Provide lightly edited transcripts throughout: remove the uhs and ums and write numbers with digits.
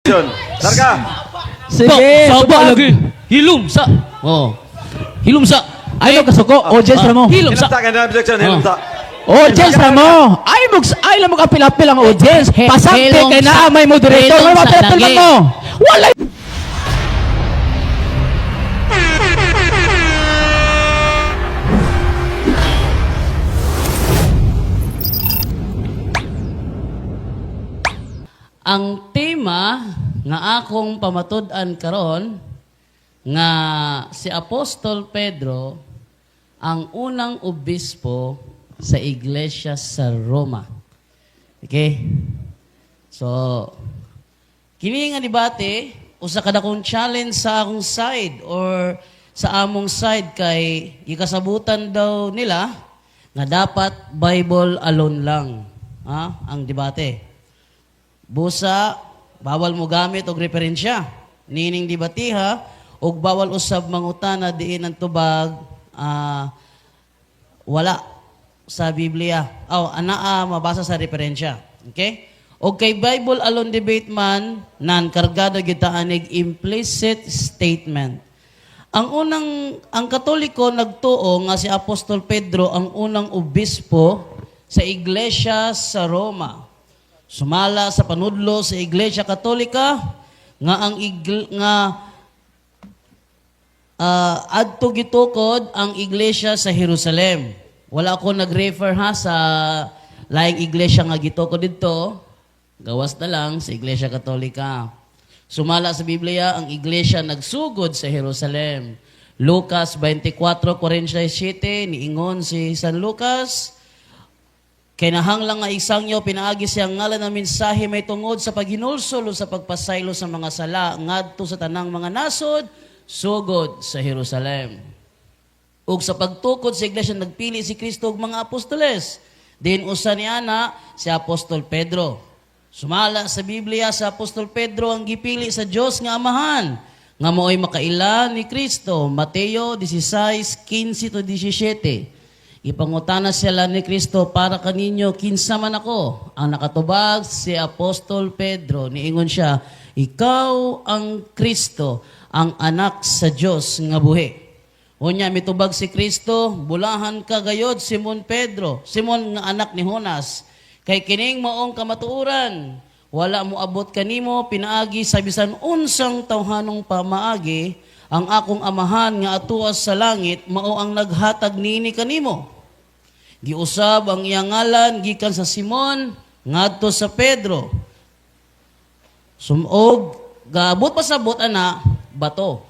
Yun. Larga. Sige, Saba tubag. lagi. Hilom sa. Oh. Hilom sa. Ay mo kasuko, audience ra mo. Hilom sa. Hilom sa kanya objection. Hilom sa. Audience ra mo. Ay lang mo apil-apil ang audience. Pasakte Hilom kay naa may moderator, hilom may sa apil-apil man lagi. mo. Wala. Ang tema nga akong pamatud-an karon nga si Apostol Pedro ang unang obispo sa iglesia sa Roma. Okay? So, kini nga debate, usa ka dakong challenge sa akong side or sa among side kay gikasabutan daw nila nga dapat Bible alone lang, ha, ang debate. Busa, bawal mo gamit og referensya. Nining debatiha, og bawal usab mangutana diin ang tubag, wala sa Biblia. Aw, anaa mabasa sa referensya. Okay? Og kay Bible alone debate man, nan kargado gyud ta anig implicit statement. Ang unang ang Katoliko nagtuo nga si Apostol Pedro ang unang obispo sa iglesia sa Roma. Sumala sa panudlo sa Iglesia Katolika nga ang nga adto gitukod ang iglesia sa Jerusalem. Wala ko nag-refer ha sa laing iglesia nga gitukod didto. Gawas na lang sa Iglesia Katolika. Sumala sa Biblia, ang iglesia nagsugod sa Jerusalem. Lucas 24:47, niingon si San Lucas, "Kinahanglan nga isangyo pinaagi siyang ngalan ng mensahe may tungod sa paghinulsol o sa pagpasaylo sa mga sala ngadto sa tanang mga nasod sugod sa Jerusalem." Ug sa pagtukod sa iglesia nagpili si Kristo og mga apostoles. Din usa ni ana si Apostol Pedro. Sumala sa Biblia sa Apostol Pedro ang gipili sa Dios nga Amahan nga mao'y makaila ni Kristo. Mateo 16:15 to 17. Ipangutana sila ni Kristo, "Para kaninyo, kinsa man ako?" Ang nakatubag si Apostol Pedro. Niingon siya, "Ikaw ang Kristo, ang anak sa Dios nga buhi." Unya mitubag si Kristo, "Bulahan ka gayod, Simon Pedro, Simon nga anak ni Jonas, kay kining maong kamatuoran, wala mo abot kanimo pinaagi sa bisan unsang tawhanong pamaagi, ang akong Amahan nga atuas sa langit mao ang naghatag nini kanimo." Giusab ang iyang ngalan gikan sa Simon ngadto sa Pedro. Sumog gaabot pasabot ana bato.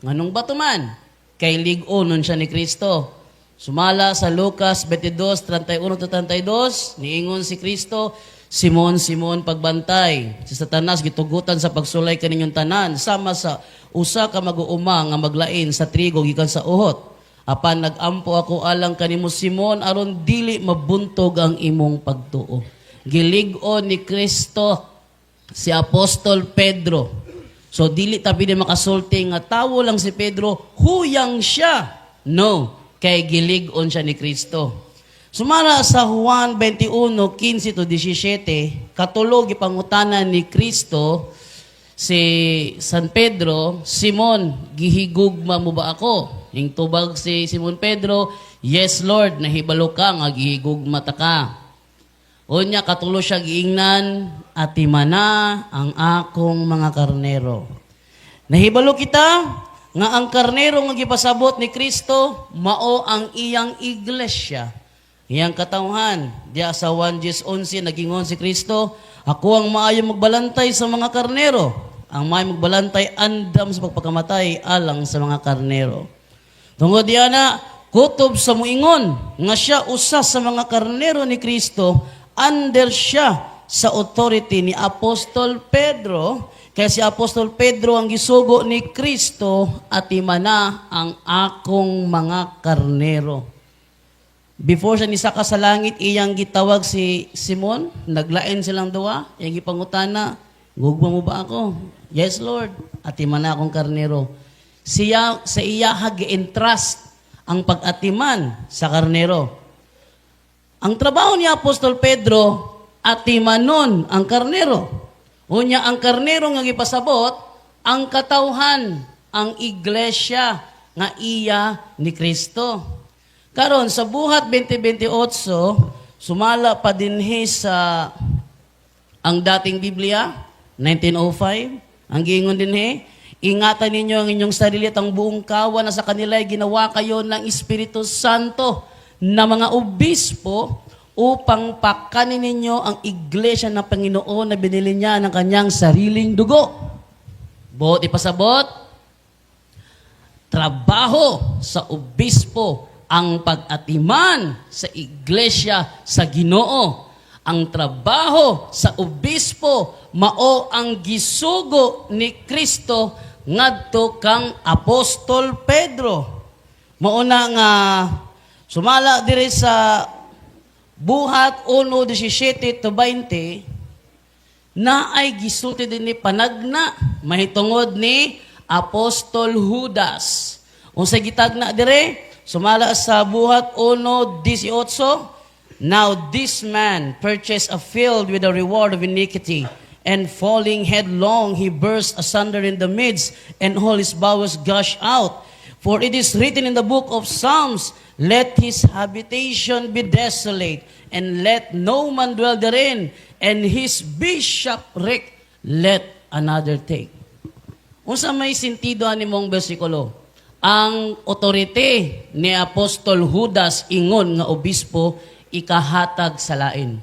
Nganong bato man? Kay lig-on nun siya ni Kristo. Sumala sa Lucas 22, 31 to 32, niingon si Kristo, "Simon, Simon, pagbantay. Si Satanas gitugutan sa pagsulay kaninyong tanan, sama sa usa ka mag-uuma nga maglain sa trigo gikan sa uhot. Apan nagampo ako alang kanimo, Simon, aron dili mabuntog ang imong pagtuo." Gilig-on ni Kristo si Apostol Pedro. So dili ta pwede makasulti nga tawo lang si Pedro, huyang siya. No, kay gilig-on siya ni Kristo. Sumara sa Juan 21:15 to 17, katulog ipangutana ni Kristo si San Pedro, "Simon, gihigugma mo ba ako?" Ing tubag si Simon Pedro, "Yes Lord, nahibalo ka nga gihigugma ta ka." Unya katulo siya giingnan, "Atimana ang akong mga karnero." Nahibalo kita nga ang karnero nga gipasabot ni Kristo mao ang iyang iglesia. Iyang katawhan. Diya sa 1:11 nagingon si Kristo, "Ako ang maayo magbalantay sa mga karnero. Ang maayo magbalantay andam sa pagpakamatay alang sa mga karnero." Tungod diya na, kutob sa muingon nga siya usa sa mga karnero ni Kristo, under siya sa authority ni Apostol Pedro, kaya si Apostol Pedro ang gisugo ni Kristo, "Atimana ang akong mga karnero." Before siya nisaka sa langit, iyang gitawag si Simon, naglain silang duwa, iyang gipangutana, "Gugma mo ba ako?" "Yes, Lord." "Atiman na akong karnero." Siya, sa iya gi-entrust ang pag-atiman sa karnero. Ang trabaho ni Apostol Pedro, atimanon ang karnero. Unya ang karnero nga gipasabot, ang katawhan, ang iglesia nga iya ni Kristo. Karon sa Buhat 20:28, sumala pa dinhi sa Ang Dating Biblia, 1905, ang giingon dinhi, "Ingatan ninyo ang inyong sarili at ang buong kawan na sa kanila ay ginawa kayo ng Espiritu Santo na mga obispo upang pakanin ninyo ang iglesia ng Panginoon na binili niya ng kanyang sariling dugo." Buot ipasabot, trabaho sa obispo ang pag-atiman sa iglesia sa Ginoo. Ang trabaho sa obispo mao ang gisugo ni Kristo ngadto kang Apostol Pedro. Mao na nga sumala diri sa Buhat 1:17 to 20, naay gisulti dinhi panagna mahitungod ni Apostol Judas. Unsa gitagna dire? Sumala sa Buhat 1:18, "Now this man purchased a field with a reward of iniquity, and falling headlong, he burst asunder in the midst, and all his bowels gushed out. For it is written in the book of Psalms, 'Let his habitation be desolate, and let no man dwell therein, and his bishopric let another take.'" Unsa may sentido ani mong bersikulo? Ang otorite ni Apostol Judas ingon nga obispo ikahatag sa lain.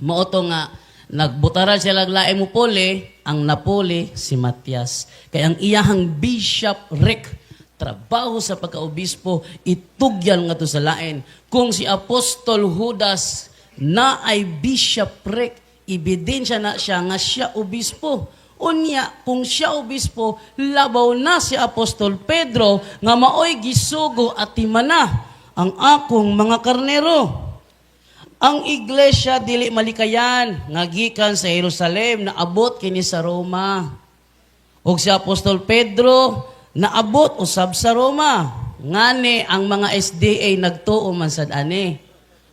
Mao to nga nagbutaran sila lain mo puli, ang napuli si Matias. Kay ang iyahang bishopric, trabaho sa pagkaobispo, itugyan nga to sa lain. Kung si Apostol Judas na ay bishopric, ebidensya na siya nga siya obispo. Unya, kung siya obispo, labaw na si Apostol Pedro nga maoy gisugo at timana ang akong mga karnero. Ang iglesia dili malikayan nga gikan sa Jerusalem naabot kini sa Roma. Ug si Apostol Pedro naabot usab sa Roma. Ngani ang mga SDA nagtuo man sad ani.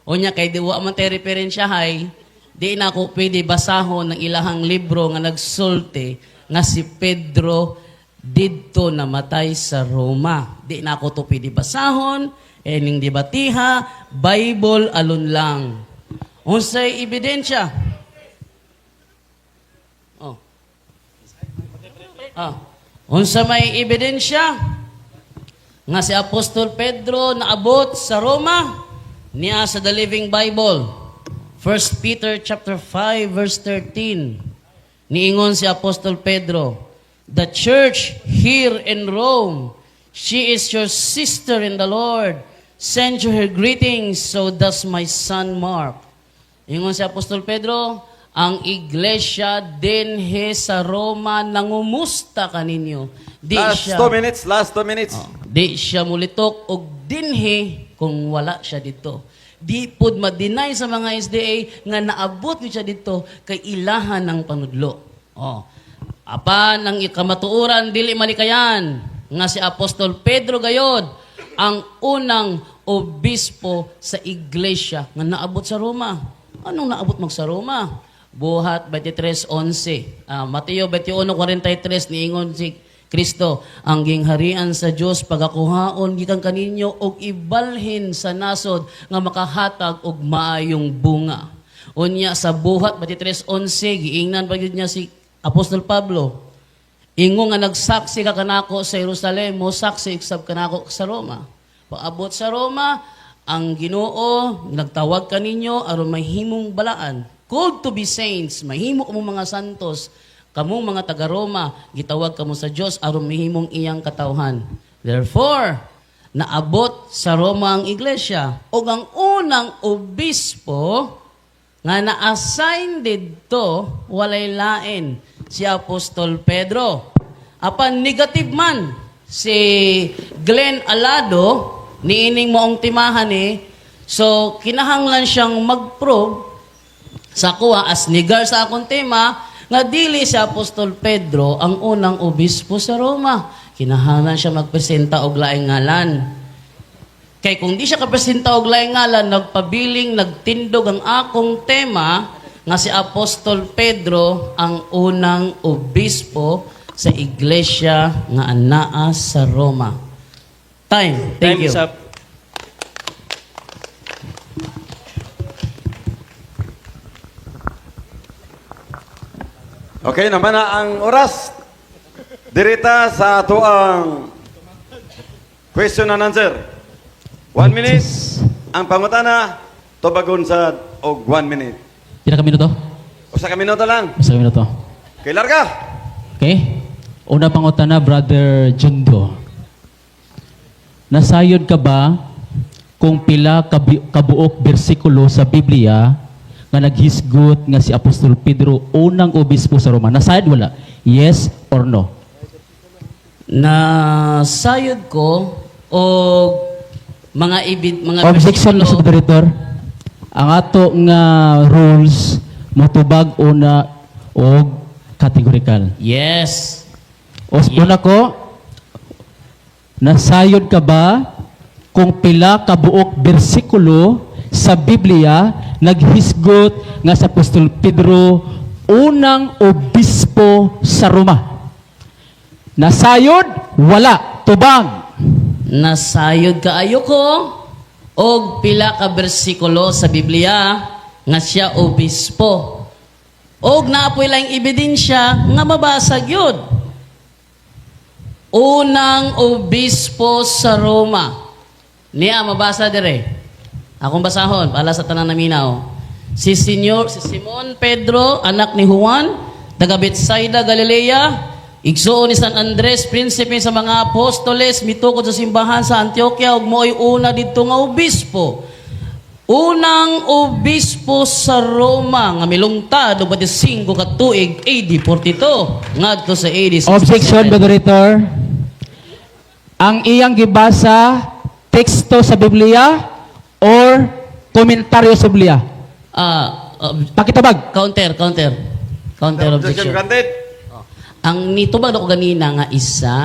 Unya kay di wa man tay referensyahay, di na ako pwede basahon ng ilahang libro nga nagsulti nga si Pedro didto namatay sa Roma. Di na ako to pwede basahon, ining debatiha, Bible alone lang. Unsay ebidensya? Oh. Ah. Unsa may ebidensya nga si Apostol Pedro naabot sa Roma? Niya sa The Living Bible. 1 Peter chapter 5 verse 13. Niingon si Apostol Pedro, "The church here in Rome, she is your sister in the Lord. Send you her greetings, so does my son Mark." Ingon si Apostol Pedro, ang iglesia dinhi sa Roma nangumusta kaninyo. Di Last siya, 2 minutes, last 2 minutes. Di siya mulitok og dinhi kung wala siya dito. Di pod ma-deny sa mga SDA nga naabot ni siya dito kay ilahan ng panudlo. Oh. Apan ang kamatuoran dili malikayan nga si Apostol Pedro gayod ang unang obispo sa iglesia nga naabot sa Roma. Anong naabot mag sa Roma? Buhat 23:11. Mateo 21:43, niingon si Kristo, "Ang gingharian sa Dios pagakuhaon gikan kaninyo og ibalhin sa nasod nga makahatag og maayong bunga." Unya sa Buhat 23:11, giingnan pa gyud niya si Apostol Pablo, "Ingon nga nagsaksi ka kanako sa Jerusalem, mo saksi usab kanako sa Roma." Paabot sa Roma, ang Ginoo nagtawag kaninyo aron mahimong balaan. Called to be saints, mahimo kamo mga santos. Kamong mga taga Roma, gitawag kamo sa Dios aron mahimong iyang katawhan. Therefore, naabot sa Roma ang iglesia ug ang unang obispo nga na-assign didto walay lain si Apostol Pedro. Apan negative man si Glenn Alado niining moong timahan eh. So kinahanglan siyang mag-prove sa kuha as negar sa akong tema nga dili si Apostol Pedro ang unang obispo sa Roma. Kinahanglan siya magpresenta og laing ngalan. Kay kung di siya kapresenta og laing ngalan, nagpabiling nagtindog ang akong tema nga si Apostol Pedro ang unang obispo sa iglesia nga anaa sa Roma. Time. Thank Time you. is up. Okay, naman na ang oras. Dirita sa ato ang question and answer. 1 minute. Ang pangutana, tubagon sa og 1 minute. Pila ka minuto? Usa ka minuto lang. Usa ka minuto. Okay, larga. Okay? Una pangutana, Brother Jundo. Nasayod ka ba kung pila kabuok bersikulo sa Biblia nga naghisgot nga si Apostol Pedro unang obispo sa Roma? Nasayod wala? Yes or no? Nasayod ko o mga ibid mga Objection, bersikulo- Mr. Moderator. Ang ato nga rules motubag una og categorical. Yes. O una ko, nasayod ka ba kung pila kabuok bersikulo sa Biblia naghisgot nga sa Apostol Pedro unang obispo sa Roma? Nasayod? Wala. Tubang. Nasayod kaayo ko og pila ka bersikulo sa Biblia nga siya obispo. Og naapoy lang ebidensya nga mabasa gyud. Unang obispo sa Roma. Niya mabasa dire. Akong basahon para sa tanan naminaw. Si Senyor si Simon Pedro, anak ni Juan, taga Betsaida, Galilea, igsuon ni San Andres, prinsipe sa mga apostoles, mitukod sa simbahan sa Antioquia ug mo'y una didto nga obispo. Unang obispo sa Roma nga milungtad og 25 ka tuig AD 42 ngadto sa AD 67. Objection, Moderator. Ang iyang gibasa, teksto sa Biblia or komentaryo sa Biblia? Ah, Pakitabag. Counter, counter. Counter Objection objection. granted. Ang nitubag ako ganina nga isa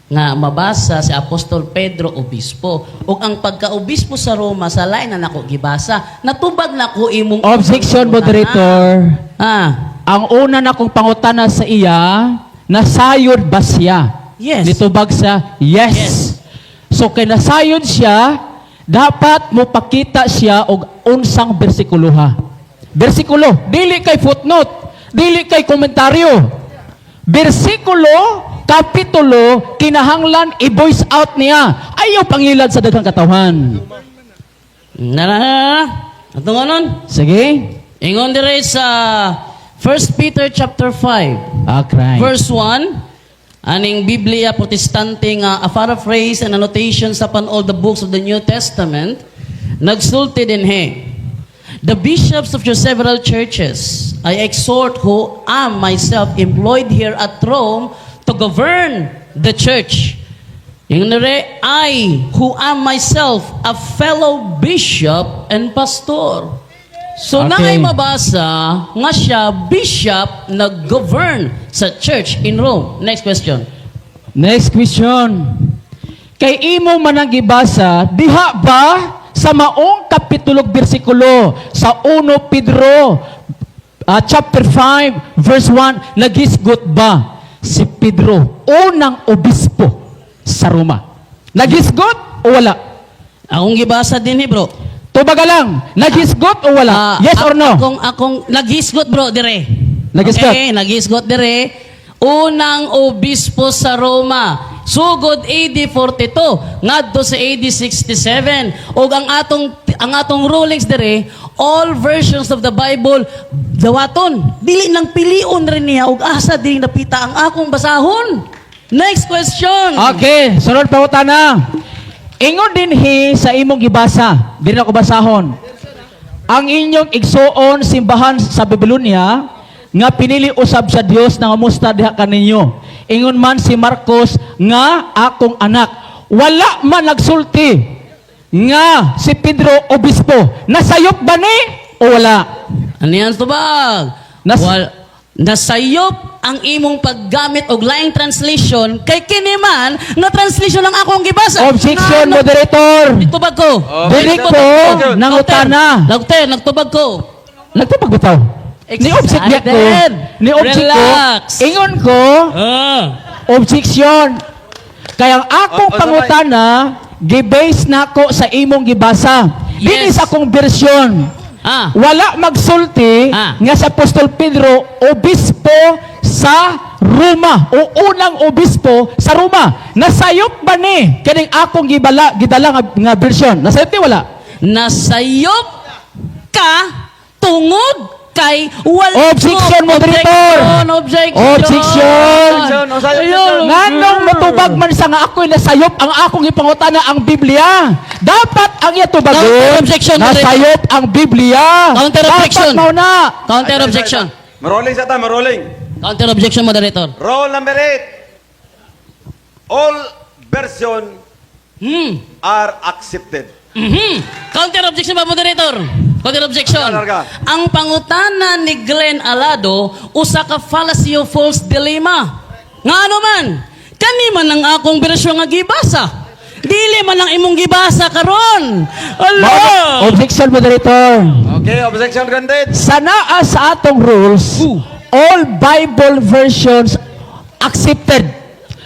nga mabasa si Apostol Pedro obispo. Ug ang pagka-obispo sa Roma sa lain na nako gibasa. Natubag nako imong Objection, Moderator. Ah, Ang una na kong pangutana sa iya, nasayod ba siya? Yes. Nitubag siya, yes. Yes. So kay nasayod siya, dapat mo pakita siya og unsang bersikulo ha. Bersikulo, dili kay footnote, dili kay komentaryo. Bersikulo, kapitulo, kinahanglan i-voice out niya. Ayaw pangilad sa daghang katawhan. Na na na na. Ato nga nun. Sige. Ingon dire sa 1 Peter chapter 5. Ah, cry. Verse 1, aning Biblia Protestante nga a paraphrase and annotations upon all the books of the New Testament, nagsulti dinhi. "The bishops of your several churches, I exhort who am myself employed here at Rome to govern the church." Yung nire, "I who am myself a fellow bishop and pastor." So naay mabasa nga siya bishop nag-govern sa church in Rome. Next question. Next question. Kay imo man ang gibasa, diha ba sa maong kapitulo bersikulo sa 1 Pedro chapter 5 verse 1 nagisgot ba si Pedro unang obispo sa Roma? Nagisgot o wala? Akong gibasa din eh, bro. Tubaga lang, nagisgot o wala? Ah, Yes or no? Akong nagisgot, bro, dire. Nagisgot? Okay, nagisgot dire. Unang obispo sa Roma. Sugod AD 42 ngadto sa AD 67. Ug ang atong rulings dire, all versions of the Bible dawaton. Dili nang pilion rin niya ug asa dili napita ang akong basahon. Next question. Okay, sunod pa na. Ingon dinhi sa imong gibasa, dili na ko basahon. Ang inyong igsuon simbahan sa Babylonia nga pinili usab sa Dios nga musta diha kaninyo. Ingon man si Marcos nga akong anak. Wala man nagsulti nga si Pedro obispo. Nasayop ba ni o wala? Ano yan, tubag? Nasayop ang imong paggamit og laing translation kay kini man nga translation ang akong gibasa. Objection, Nga, moderator. Nagtubag ko. Dili ko Objection. nangutana. Nagtubag, nagtubag ko. Nagtubag bitaw. Ni object niya ko. Excited. Ni object ko. Relax. Ingon ko, objection. Kaya ang akong O, o, pangutana, gibase nako sa imong gibasa. Dili sa akong version. Wala magsulti nga sa Apostol Pedro obispo sa Roma o unang obispo sa Roma. Nasayop ba ni kining akong gibala gidala nga version? Nasayop ni wala? Nasayop ka tungod kay wala. Objection, moderator. Objection, objection. Objection. Objection, unsay objection? Nganong matubag man sa nga ako'y nasayop ang akong gipangutana ang Biblia. Dapat ang iya tubagon. Counter objection, moderator. Nasayop ang Biblia. Counter objection. Dapat mao na. Counter objection. Marolling sa ta, marolling. Counter objection, moderator. Roll number 8. All version are accepted. Counter objection ba, moderator? Counter objection. Larga. Ang pangutana ni Glenn Alado, usa ka fallacy of false dilemma. Nga ano man, kani man ang akong bersyon nga gibasa. Dili man ang imong gibasa karon. Ala! Objection, moderator. Okay, objection granted. Sa naa sa atong rules, all Bible versions accepted.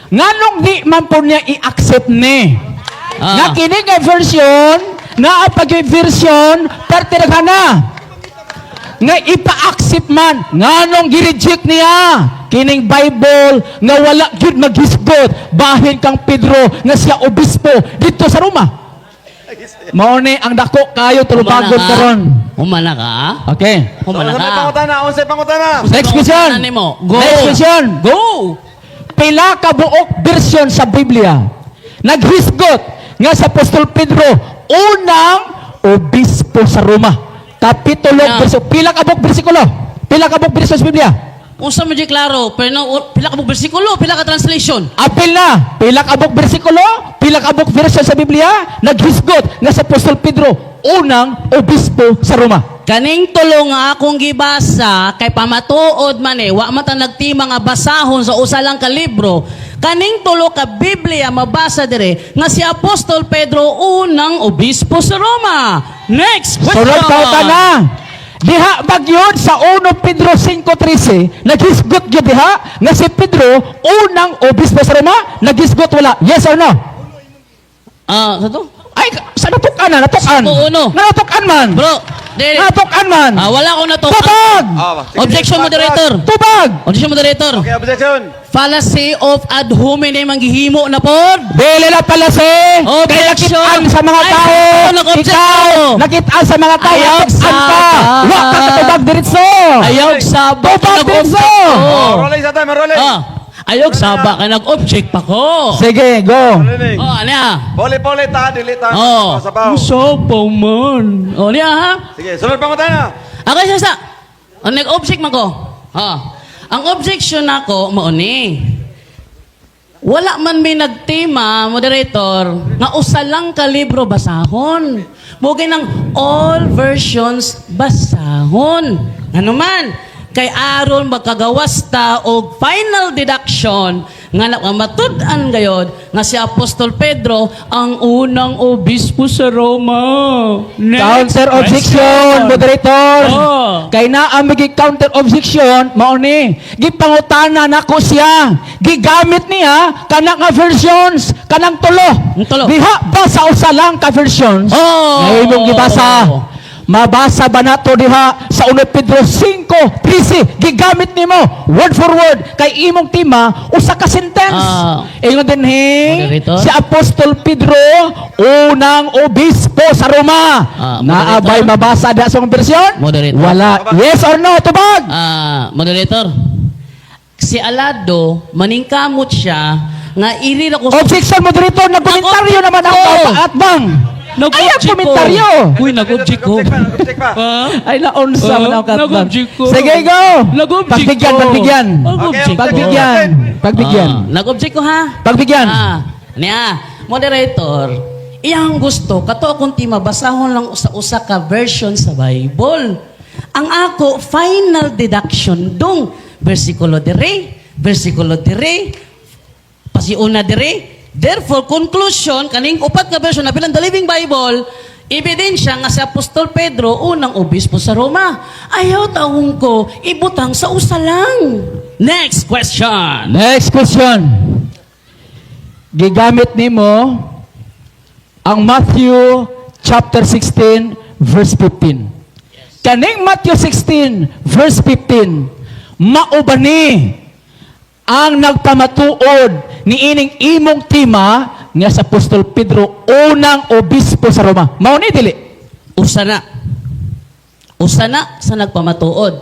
Nganong di man po niya i-accept ni? Nga kini nga version, naa pag version, parte na. Nga ipa-accept man, nganong gi-reject niya kining Bible nga wala gyud maghisgot bahin kang Pedro nga siya obispo dito sa Roma. Mao ni ang dako kayo tulubagon karon. Humana ka? Okay. So, Humana unsay ka? pangutana, unsay pangutana. Next question. Pangutana nimo. Go. Next question. Go! Pila ka buok version sa Biblia naghisgot nga sa Apostol Pedro unang obispo sa Roma. Kapitulo, verso pila ka buok bersikulo? Pila ka buok version sa Biblia? Unsa mo di klaro, pero no, pila ka buok bersikulo, pila ka translation. Apil na, pila ka buok bersikulo, pila ka buok version sa Biblia naghisgot nga sa Apostol Pedro unang obispo sa Roma. Kaning tulo nga akong gibasa kay pamatuod man eh, wa man ta nagtima nga basahon sa usa lang ka libro. Kaning tulo ka Biblia mabasa dire nga si Apostol Pedro unang obispo sa Roma. Next question. Sunod pauta na. Diha bagyod sa 1 Pedro 5:13, naghisgot gyud diha nga si Pedro unang obispo sa Roma, naghisgot wala. Yes or no? Sa to? Ay, sa natukan na, natukan. 5:1. Nga natukan man. Bro, dili. Natukan man. Wala ko na to. Tubag! Sige, Objection, back, moderator. Tubag! Objection, moderator. Okay, objection. Fallacy of ad hominem ang gihimo na pod. Dili na pala si kay Objection. nakitaan sa mga Ay, tao. nag-object Ikaw, ako. nakitaan sa mga tao. Ayaw Nakitaan ka. sa- Wa ka katubag diretso. Ayaw saba ka Tubag nag-object diretso. ko. Oh, rolling sa time, rolling. Ayaw saba ka nag-object pa ko. Sige, go. Rolling. Oh, ano ya? Poli poli ta dili ta. Oh. Sabaw. Usapaw man. Oh, niya ha? Sige, sunod pangutana. Ako siya sa... Ang nag-object man ko. Ha. Ang objection nako mao ni. Wala man may nagtema, moderator, nga usa lang ka libro basahon. Mugay ng all versions basahon. Ano man, kay aron magkagawas ta og final deduction nga matud-an gayod nga si Apostol Pedro ang unang obispo sa Roma. Next Counter objection, question. moderator. Oh. Kay naa mi gi counter objection, mao ni. Gipangutana nako siya. Gigamit niya kana nga versions, kanang tulo. Ang tulo. Diha ba sa usa lang ka versions? Oh. Nga imong gibasa. Mabasa ba nato diha sa 1 Pedro 5:13? Gigamit nimo word for word kay imong tema usa ka sentence. Ingon dinhi Moderator? si Apostol Pedro unang obispo sa Roma. Moderator? Naabay mabasa da sa bersyon? Moderator? Wala. Yes or no? Tubag. Moderator, si Alado, maningkamot siya nga iri ra ko Objection, moderator. Nagkomentaryo naman ang Nag-object ko. tao atbang. Ay, ang komentaryo. Uy, nag-object ko. Nag-object pa, nag-object pa. Ay, naunsa man ang katbang. Nag-object ko. Sige, go. Nag-object Pagbigyan, ko. pagbigyan. Nag-object ko. Pagbigyan. Pagbigyan. Nag-object ko ha. Pagbigyan. Niya, moderator, iyang gusto kato akong tima basahon lang sa usa ka version sa Bible. Ang ako final deduction dong versikulo dire, pasiuna dire. Therefore, conclusion, kaning upat ka version na bilang the Living Bible, Ebidensya nga si Apostol Pedro, unang obispo sa Roma. Ayaw taong ko, ibutang sa usa lang. Next question. Next question. Gigamit nimo ang Matthew chapter 16 verse 15. Kaning Matthew 16 verse 15, mao ba ni ang nagpamatuod ni ining imong tema nga sa Apostol Pedro unang obispo sa Roma? Mao ni, dili? Usa na. Usa na sa nagpamatuod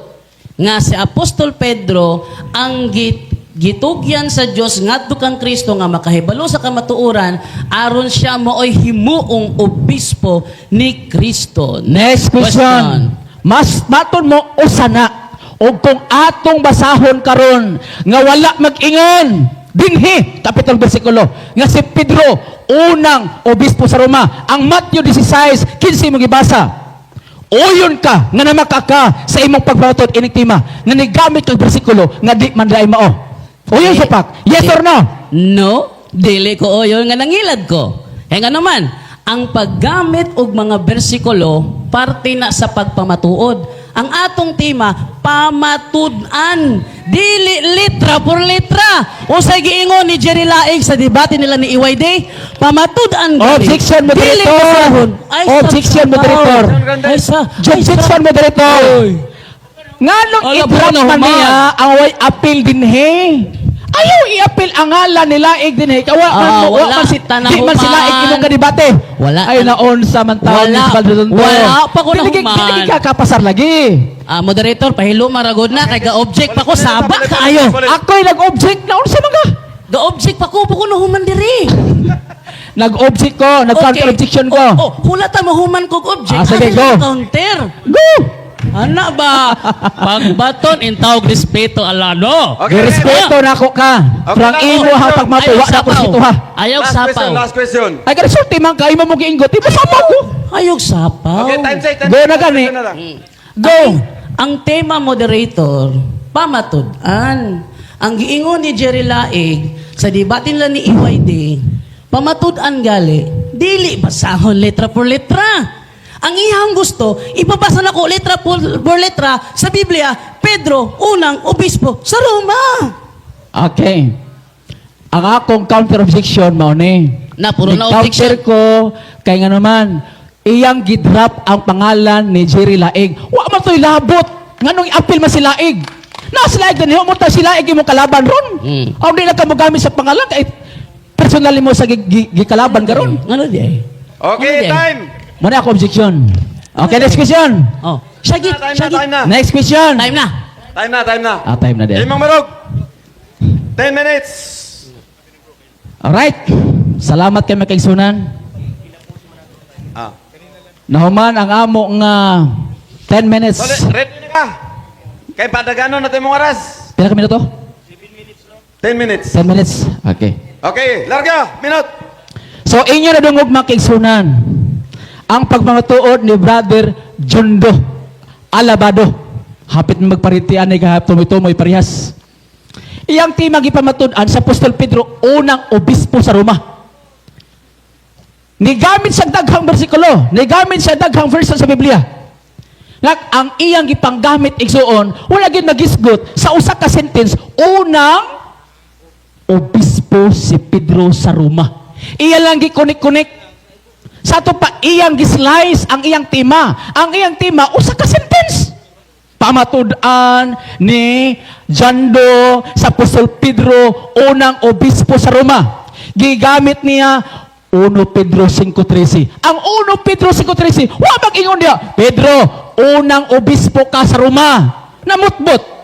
nga si Apostol Pedro ang gitugyan sa Dios ngadto kang Kristo nga makahibalo sa kamatuoran aron siya maoy himuong obispo ni Kristo. Next question. Mas maton mo usa na, og kung atong basahon karon nga wala mag-ingon dinhi kapitol bersikulo nga si Pedro unang obispo sa Roma, ang Matthew 16:15 mo gibasa, uyon ka nga namakaka sa imong pagpamatud ining tema nga nigamit kag bersikulo nga di man diay mao. Uyon supak, yes or no? No, dili ko oyon nga nangilad ko. Kaya nga naman, ang paggamit og mga bersikulo parte na sa pagpamatuod. Ang atong tema, pamatud-an. Dili litra por letra. Unsay giingon ni Jerry Laig sa debate nila ni EYD? Pamatud-an gali. Objection, Dili moderator. basahon. Ay, sa Objection, moderator. Ay, sa Objection, moderator. Nganong Ala, i-drop buwan na man human. niya ang way appeal dinhi? Ayaw i-appeal ang ngalan ni Laig dinhi. Kay wa man Ah, mo, wa wala, man si, di man tanahuman. si Laig imong kadebate. Wala, Ay naon sa man taon wala, ni Valdodonto. wala pa ko Dili nahuman. dili ka kapasar lagi. Ah, moderator, pahilo maragod na kay ga-object pa ko, saba kaayo. Ako'y nag-object, naon sa mga? Ga-object pa ko, ko nahuman diri. Nag-object ko, nag-counter objection ko. Oh, hulata mahuman kog object. Ah, sige, Ano go. yung counter. Go! Ana ba? Pagbaton in tawag respeto alano. Okay. Girespeto na ako ka. Okay, Pero ang last imo question. ha pagmatuwa Ayaw na ako sapaw. si ha. Ayaw Last sapaw. question, last question. Ay kasulti man ka imo mo giinggot. Di ba sapaw ko? Ayaw sapaw. Okay, time check. Time Go check. na gani. Last question na lang. Go! Ang tema, moderator, pamatud-an. Ang giingon ni Jerry Laig sa debate nila ni EYD, pamatud-an gali, dili basahon letra por letra. Ang iyang gusto, ibabasa na ko letra por letra sa Biblia, Pedro, unang obispo sa Roma. Okay. Ang akong counter objection mao ni. Na, puro na Ni-counter objection. ko kay nga naman iyang gidrap ang pangalan ni Jerry Laig. Wa man to'y labot. Nganong i-appeal man si Laig? Na si Laig dinhi mo ta si Laig imong kalaban ron. Aw di na ka mogamit sa pangalan kay personal mo sa gikalaban karon. Ano di ay? Okay, Ano di ay? time. Mo na ako objection. Okay, next question. Oh, Shagit, Time na, shagit. time na. Next question. Time na. Time na, time na. Ah, time na din. Imong marog. 10 minutes. Alright. Salamat kay makaigsunan. Ah. Nahuman ang amo nga 10 minutes. Sorry, ready na ka. Kay padagano natin mong oras. Pila ka minuto? 10 minutes. 10 minutes. Okay. Okay, larga, minute. So inyo na dungog, mga kaigsunan, ang pagmamatuod ni Brother Jundo Alabado. Hapit na magparitian ni kahap tumoy-tumoy parehas. Iyang tema gipamatud-an sa Apostol Pedro unang obispo sa Roma. Nigamit sa daghang bersikulo, nigamit sa daghang verse sa Biblia. Nga ang iyang gipanggamit, igsuon, wala gid magisgot sa usa ka sentence unang obispo si Pedro sa Roma. Iya lang gikunik-kunik. Sa ato pa iyang gislice ang iyang tema. Ang iyang tema usa ka sentence. Pamatud-an ni Jando sa Apostol Pedro unang obispo sa Roma. Gigamit niya 1 Pedro 5:13. Ang 1 Pedro 5:13, wa mag-ingon niya, "Pedro, unang obispo ka sa Roma." Namutbot.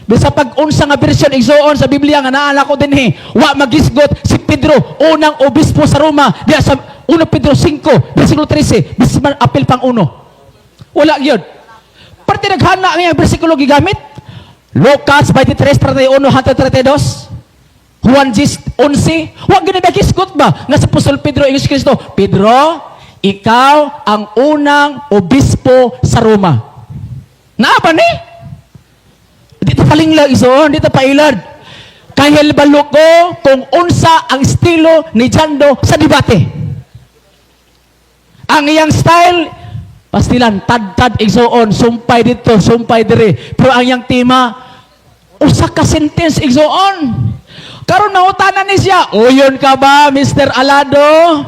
Bisa pag unsa nga version, igsuon, sa Biblia nga naa ko dinhi, wa magisgot si Pedro unang obispo sa Roma diya sa 1 Pedro 5 versikulo 13, bisan man apil pang uno. Wala gyud. Parte naghana ang iyang bersikulo gigamit. Lucas 23:31 hangtod 32. Juan 10:11. Wa gyud magisgot ba nga sa Apostol Pedro ingon si Kristo, "Pedro, ikaw ang unang obispo sa Roma." Naa ba ni? Dito palinglag, igsoon, dito pailad. Kahibalo ko kung unsa ang estilo ni Jando sa debate. Ang iyang style, pastilan, tad-tad igsoon, sumpay dito, sumpay diri. Pero ang iyang tema, usa ka sentence, igsoon. Karon mangutana ni siya, "Uyon ka ba, Mr. Alado,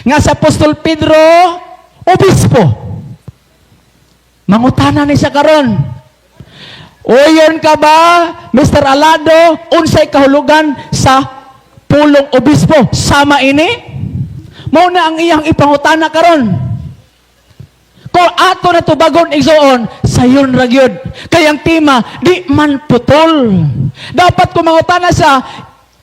nga sa Apostol Pedro, obispo?" Mangutana ni siya karon. "Uyon ka ba, Mr. Alado, unsay kahulugan sa pulong obispo? Sama ini?" Mao na ang iyang ipangutana karon. Kung ato na tubagon, igsoon, sayon ra gyud. Kay ang tema, di man putol. Dapat kung mangutana siya,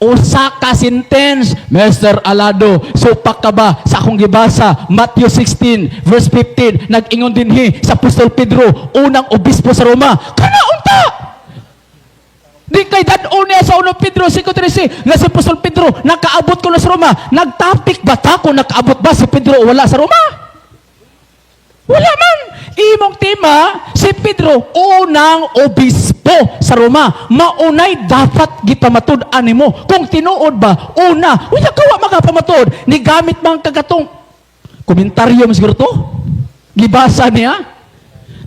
usa ka sentence, "Mr. Alado, supak ka ba sa akong gibasa, Matthew 16, verse 15, nag-ingon dinhi sa Apostol Pedro, unang obispo sa Roma?" Kana unta! Di kay dad-on niya sa 1 Pedro 5:13 nga si Apostol Pedro nakaabot ko na sa Roma. Nagtapik ba ta kung nakaabot ba si Pedro o wala sa Roma? Wala man. Imong tema, si Pedro, unang obispo sa Roma. Maunay dapat gipamatud-an nimo. Kung tinuod ba, una, wala ka wa makapamatuod. Ni gamit man kagatong komentaryo mo siguro to. Gibasa niya.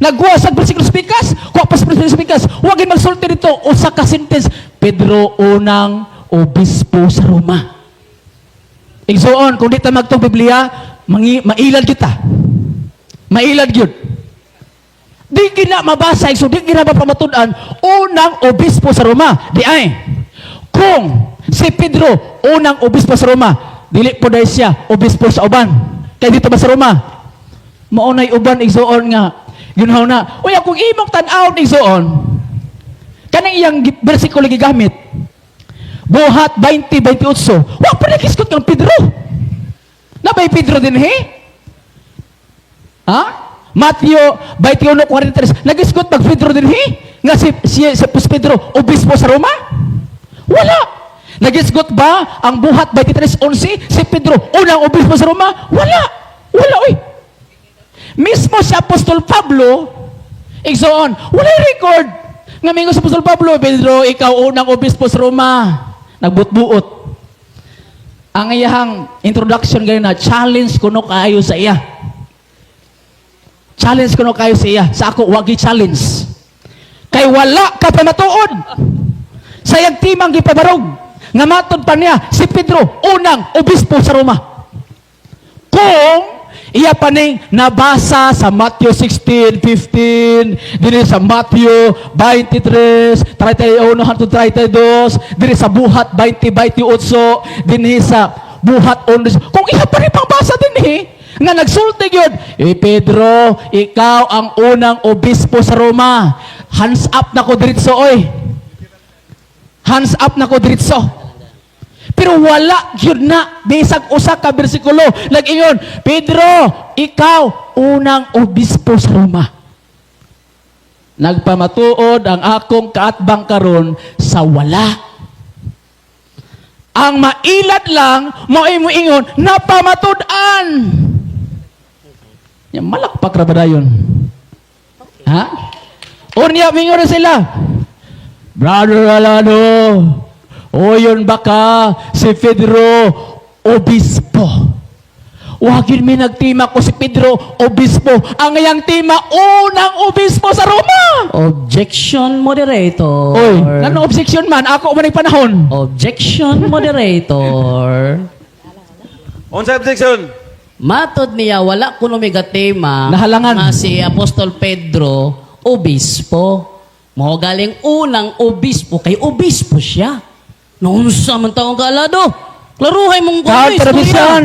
Nagkuha sa versikulo spikas, kuha pa sa versikulo spikas, huwag magsulti dito, usa ka sentence, Pedro unang obispo sa Roma. Igsoon, kung di ta magtong Biblia, mailad kita. Mailad yun. Di gina mabasa, so di gina mapamatud-an, unang obispo sa Roma. Di ay, kung si Pedro, unang obispo sa Roma, dili po dahil siya, obispo sa uban. Kaya dito ba sa Roma? Maunay uban, igsoon nga, yun na. Uy, kung imong tan-awon, igsoon, kanang iyang bersikulo gigamit, Buhat 20:28, wa pa nagisgot kang Pedro. Nabay Pedro din, he? Ha? Matthew 21:43, nagisgot pag Pedro din, he? Nga si Pedro, obispo sa Roma? Wala. Nagisgot ba ang Buhat 23:11, si Pedro, unang obispo sa Roma? Wala. Wala, oy. Mismo si Apostol Pablo, igsoon, walay record. Nga mingon sa Apostol Pablo, "Pedro, ikaw unang obispo sa Roma." Nagbutbuot. Ang iyang introduction gayon na challenge kuno kaayo sa iya. Challenge kuno kaayo sa iya. Sa ako, wagi challenge. Kay wala ka pamatuod. Sa iyang timang gipabarog. Nga matod pa niya, si Pedro, unang obispo sa Roma. Kung iya pa ning nabasa sa Matthew 16:15, dinhi sa Matthew 23, 31 hangtod 32, dinhi sa Buhat 20:28, dinhi sa Buhat 11. Kung iya pa rin pangbasa dinhi, nga nagsulti gyud, "Eh Pedro, ikaw ang unang obispo sa Roma." Hands up na ko diretso, oy. Hands up na ko diretso. Pero wala gyud na bisag usa ka bersikulo nag-ingon, "Pedro, ikaw unang obispo sa Roma." Nagpamatuod ang akong kaatbang karon sa wala. Ang mailad lang mao mo ingon napamatud-an. Ya, malakpak ra ba dayon? Ha? Unya mingon na sila. "Brother Alado, uyon baka si Pedro obispo?" Wagin mi nagtima ko si Pedro obispo. Ang iyang tema, unang obispo sa Roma. Objection, moderator. Oy, ano objection man? Ako man panahon. Objection, moderator. Unsa objection? Matod niya, wala kuno may gatema Nahalangan. Nga si Apostol Pedro, obispo. Mao galing unang obispo, kay obispo siya. Naunsa man taong kaalado. Klaruhay mong Kaon kuno, permission.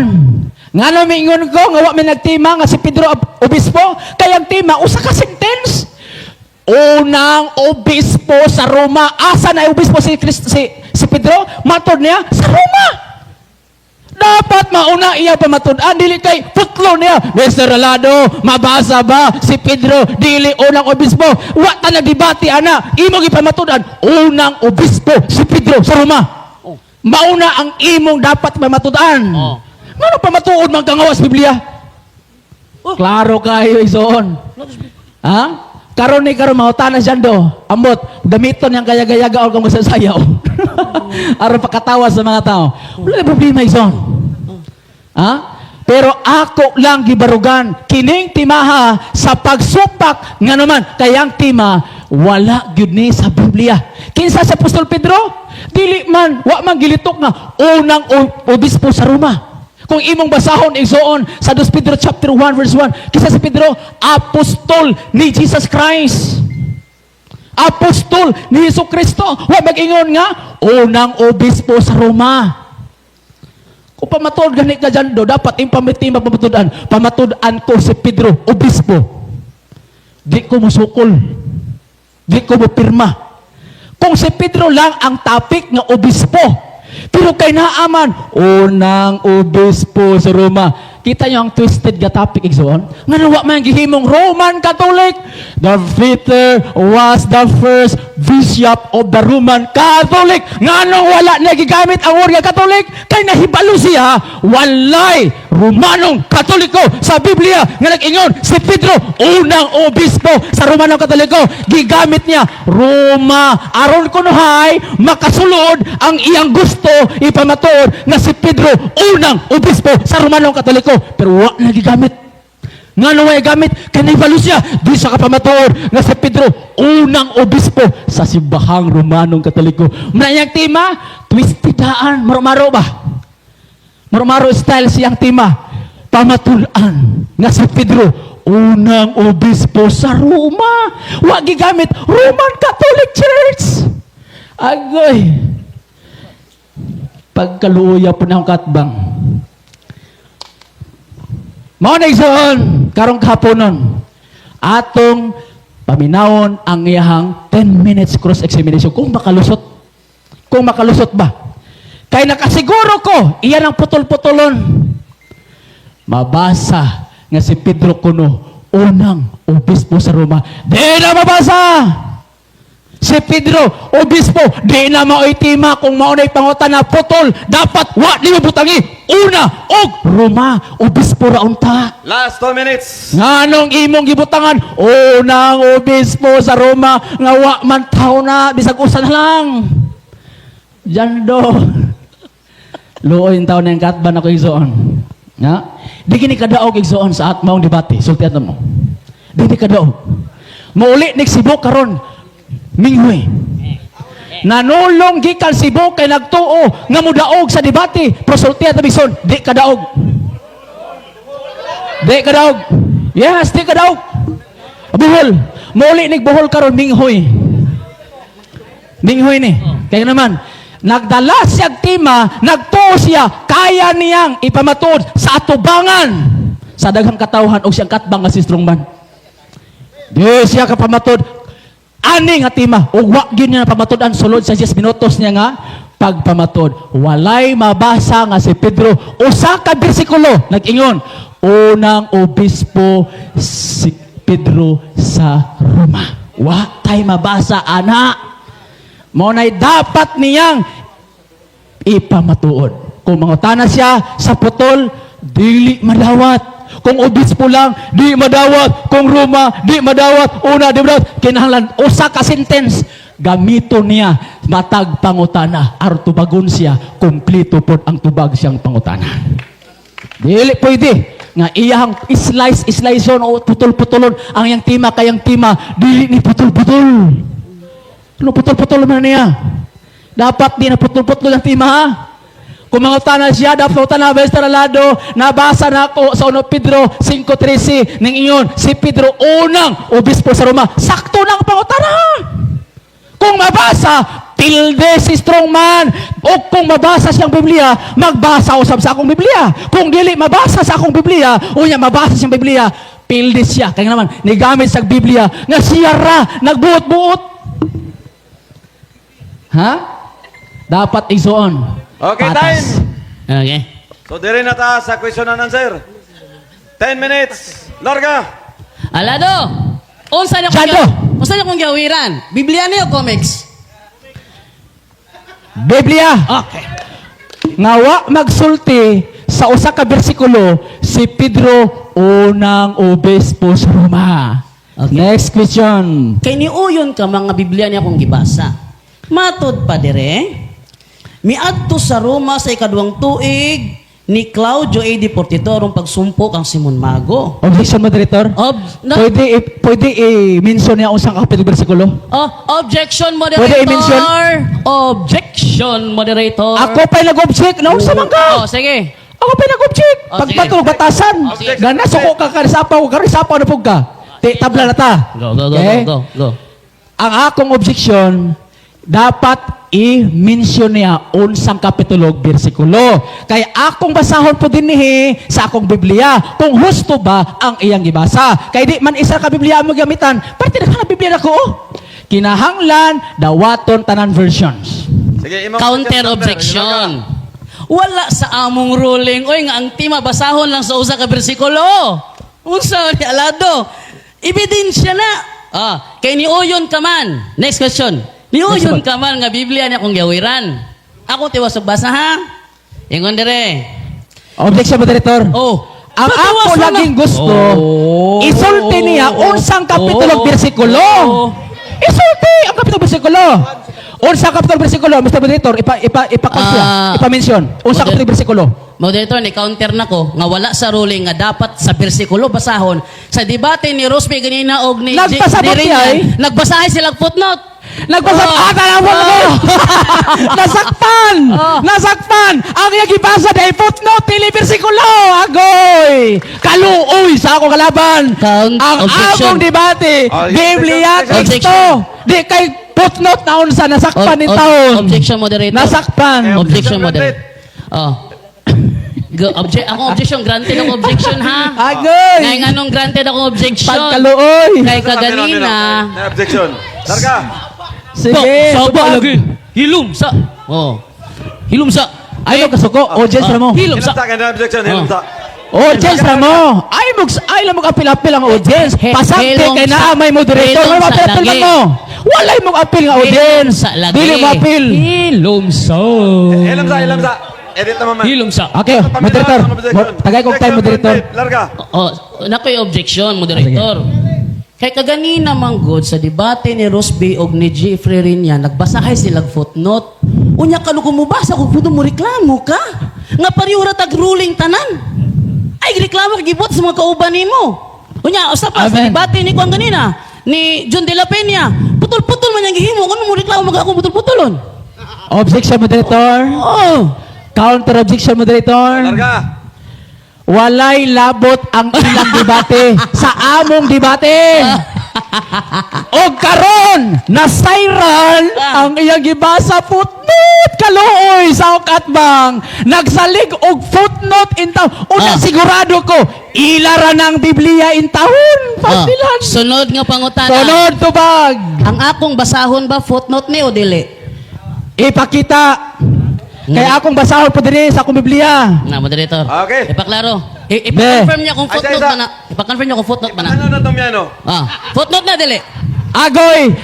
Nga na mingon ko, nga wa mi nagtima nga si Pedro obispo, kay ang tema usa ka sentence. Unang obispo sa Roma. Asa na obispo si Cristo, si Pedro? Matod niya sa Roma. Dapat mauna iya pamatud-an dili kay putlo niya. "Mr. Alado, mabasa ba si Pedro dili unang obispo?" Wa ta nagdebate ana. Imo gipamatud-an unang obispo si Pedro sa Roma. Mauna ang imong dapat pamatud-an. Oh. Ngano pamatuod man kang gawas Biblia? Oh. Klaro kayo, igsoon. Ha? Karon ni karon mangutana siya do. Ambot, gamiton niyang kaya-gayaga o kang masasayaw. Aron pakatawa sa mga tao. Wala na problema, igsoon. Ha? Pero ako lang gibarugan kining timaha sa pagsupak nga naman kayang tima wala gyud ni sa Biblia. Kinsa sa Apostol Pedro? Dili man, wa man gilitok nga unang obispo sa Roma. Kung imong basahon, igsoon, sa 2 Pedro chapter 1 verse 1, kinsa si Pedro? Apostol ni Jesus Christ. Apostol ni Hesus Kristo. Wa mag-ingon nga unang obispo sa Roma. Kung pamatuod gani ka dyan do, dapat yung pamitima pamatudan. Pamatud-an ko si Pedro, obispo. Di ko musukol. Di ko mupirma. Kung si Pedro lang ang topic nga obispo. Pero kay naaman, unang obispo sa Roma. Kita niyo ang twisted nga topic, igsoon? Nga wa man gihimong Roman Catholic. The Peter was the first bishop of the Roman Catholic. Nganong wala na gigamit ang word nga Catholic? Kay nahibalo siya, walay Romanong Katoliko sa Biblia nga nag-ingon si Pedro unang obispo sa Romanong Katoliko. Gigamit niya Roma aron kunuhay makasulod ang iyang gusto ipamatuod nga si Pedro unang obispo sa Romanong Katoliko, pero wa na gigamit. Ngano way gamit? Kay nahibalo siya di siya kapamatuod nga si Pedro unang obispo sa simbahang Romanong Katoliko. Manayang tema twisted daan, maro-maro ba? Maro-maro style siyang tema. Pamatul-an nga si Pedro unang obispo sa Roma. Wa gigamit Roman Catholic Church. Agoy. Pagkaluya po na akong katbang. Mao na, igsoon, karong kahaponon, atong paminawon ang iyahang 10 minutes cross-examination kung makalusot. Kung makalusot ba? Kay nakasiguro ko, iyan ang putol-putulon. Mabasa nga si Pedro kuno unang obispo sa Roma. Di na mabasa! Si Pedro, obispo, di na mao'y tema. Kung maunay pangutana putol, dapat wa ni butangi. Una, og Roma, obispo ra unta. Last 2 minutes. Nganong imong gibutangan unang obispo sa Roma nga wa man tao na bisag usa na lang. Jando. Luoy taon na yung katban ako, igsoon. Nga? Di gini kadaog, igsoon, sa atmaong debate. Sultian mo. Di ni kadaog. Mauli nig Cebu karon. Minghoy. Nanulong gikan Cebu kay nagtuo nga mudaog sa debate. Pero sultian ta, igsoon, di kadaog. Di kadaog. Yes, di kadaog. Bohol. Mauli nig Bohol karon Minghoy. Minghoy ni. Kaya naman, nagdala siya tema, nagtuo siya, kaya niyang ipamatuod sa atubangan sa daghang katawhan o siyang katbang nga si Strongman. Di siya kapamatuod ani nga tema ug wa gyud niya napamatud-an sulod sa 10 minutos niya nga pagpamatod. Walay mabasa nga si Pedro usa ka bersikulo nag-ingon unang obispo si Pedro sa Roma. Wa tay mabasa ana. Mao nay dapat niyang ipamatuod. Kung mangutana siya sa putol, dili madawat. Kung obispo lang, di madawat. Kung Roma, di madawat. Una, di madawat. Kinahanglan usa ka sentence. Gamito niya matag pangutana aron tubagon siya, kumpleto pod ang tubag siyang pangutana. Dili pwede nga iyang slice slice o putol-putolon ang iyang tema kayang tema dili ni putol-putol. Ano putol-putol man niya? Dapat di na putol-putol ang tema, ha? Kung mangutana siya, dapat mangutana, Mr. Alado, nabasa na ako sa 1 Pedro 5.13 ning ingon, si Pedro unang obispo sa Roma. Sakto na ang pangutana. Kung mabasa, tilde si strongman. O kung mabasa siyang Biblia, magbasa usab sa akong Biblia. Kung dili mabasa sa akong Biblia, unya mabasa siyang Biblia, pilde siya. Kaya naman, nigamit sa Biblia, nga siya ra, nagbuot-buot. Ha? Dapat, igsoon. Okay, Patas. Time. Okay. So, dire na ta sa question and answer. 10 minutes. Larga. Alado! Unsa na Jando! Unsa na kong giawiran? Biblia niyo comics? Biblia. Okay. Nga wa magsulti sa usa ka bersikulo si Pedro unang obispo sa Roma. Okay. Next question. Kay niuyon ka mga Biblia niya akong gibasa. Matod pa dire, miadto sa Roma sa ikaduhang tuig Ni Claudio AD 42 aron pagsumpok ang Simon Mago. Objection, moderator. Ob na, Pwede, pwede i-mention niya unsang kapitulo bersikulo? Oh, objection, moderator. Pwede i-mention? Objection, moderator. Ako pa'y nag-object. Naunsa man ka? Oh, sige. Ako pa'y nag-object. Oh, sige. Pagbato, batasan. Oh, sige. Gana, suko ka, karisapaw. Karisapaw na pug ka. Ti, tabla na ta. Go, go, go, Okay? go, go, go. Ang akong objection, dapat i-mention niya unsang kapitulo ug bersikulo. Kay akong basahon po dinhi sa akong Biblia kung husto ba ang iyang gibasa. Kay di man isa ka Biblia ang gamitan, parte na ka na Biblia nako. Oh. Kinahanglan dawaton tanan versions. Sige, imong Counter objection. Wala sa among ruling. Oy, nga ang tema basahon lang sa usa ka bersikulo. Unsa ni alado? Ebidensya na. Ah, kay niuyon ka man. Next question. Niuyon ka man nga Biblia niya akong giawiran. Ako tiwas og basa ha. Ingon dire. Objection, moderator. Oh. Ang ako Patawas mo na. laging gusto, Oh. isulti niya unsang kapitulo Oh. ug bersikulo. Oh. Isulti ang kapitulo bersikulo. Unsang kapitulo bersikulo, Mr. Moderator, ipa ipa ipa Ah. ipa-mention. Unsang kapitulo bersikulo? Moderator, ni counter na ko nga wala sa ruling nga dapat sa bersikulo basahon. Sa debate ni Rosme ganina og ni Nagpasabot ni siya, Ringan, eh. nagbasahay sila og footnote. Nagbasa Oh. ah, tanawan ko. Nasakpan. Oh. Nasakpan. Ang iyang gibasa dahil footnote dili bersikulo. Agoy. Kaluoy sa akong kalaban. Count Ang objection. among debate, Oh, Biblia objection. teksto. Di kay footnote na unsa nasakpan ni taon. Objection, moderator. Nasakpan. Eh, Objection, Objection moderator. Oh. Go, ako objection, granted ako objection ha. Agoy. Ngay nganong granted ako objection. Pagkaluoy. Kay kaganina. Na objection. Larga. Sige. Sa tubag. lagi. Hilom sa. Oh. Hilom sa. Ay mo kasuko. Audience ra mo. Hilom sa. Hilom sa kanya objection, hilom sa. Audience ra mo. Ay mo ay lang mo apil-apil ang audience. Pasagte Helong kay naa may moderator. helong May sa apil-apil man lagi. mo. Walay mong apil nga audience. Hilom sa lagi. Dili mo apil. Hilom sa. Hilom sa, hilom sa. Edit na man. Hilom sa. Okay, moderator. Tagay kog time, moderator. Larga. Oh, nakoy objection, moderator. Kay kaganina man good sa debate ni Rosby og ni Jeffrey Rinya, nagbasahay sila og footnote. Unya kanu kung mubasa kung footnote mo reklamo ka. Nga pareho ra tag ruling tanan. Ay reklamo kay gibuhat sa mga kauban nimo. Unya usa pa sa Amen. debate ni kuan ganina ni John de la Peña. Putol-putol man yang gihimo kuno mo reklamo mag ako putol-putolon. Objection, moderator. Oh. Counter objection, moderator. Larga. Walay labot ang ilang debate sa among debate. O karon nasayran ang iyang gibasa footnote kaluoy sa katbang nagsalig og footnote in taon. Una sigurado ko ila ra ng Biblia in taon. Pasilan. Sunod nga pangutana. Sunod tubag. Ang akong basahon ba footnote ni o dili? Ipakita. Kaya akong basahon po dinhi sa akong Biblia. Na, moderator. Okay. Ipaklaro. Ipa-confirm niya kung Ay, footnote isa, isa. ba na. Ipa-confirm niya kung footnote ba na. Ano na Tomiano? Ah, footnote na dili. Agoy!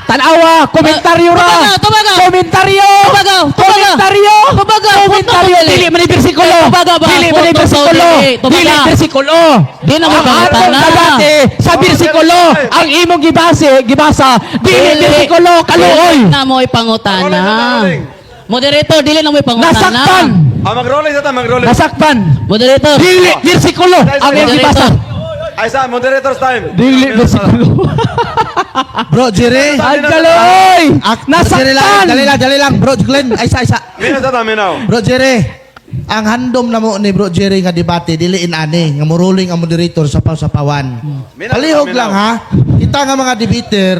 Tanawa! Komentaryo ra! Tubaga, tubaga. Komentaryo! Tubaga, tubaga. Komentaryo! Tubaga, Komentaryo! footnote, Dili man ni bersikulo! Eh, tubaga ba? Dili man ni Footnote, bersikulo! dili. Tubaga. Dili bersikulo! Di na mo Ang atong pangutana. debate sa bersikulo, ang imong gibase, gibasa, dili bersikulo, kaluoy! Dili na mo'y pangutana. Rolling, rolling. Moderator, dili na mo'y pangutana. Nasakpan! Ah, mag-rolling sa ta, mag-rolling. Nasakpan! Moderator. Dili bersikulo ang imong gibasa. Ay sa moderators time. Dili bersikulo. Bro, Jerry. Ang kaluoy! Jerry lang, Nasaktan! dali lang, dali lang. Bro, Glenn, ay isa, isa. Minaw sa ta, minaw. Bro, Jerry. Ang handom na mo ni Bro Jerry nga debate dili inani nga muruling ang moderator sa paw-sapawan. Minaw, Palihog minaw. lang ha. Kita nga mga debater,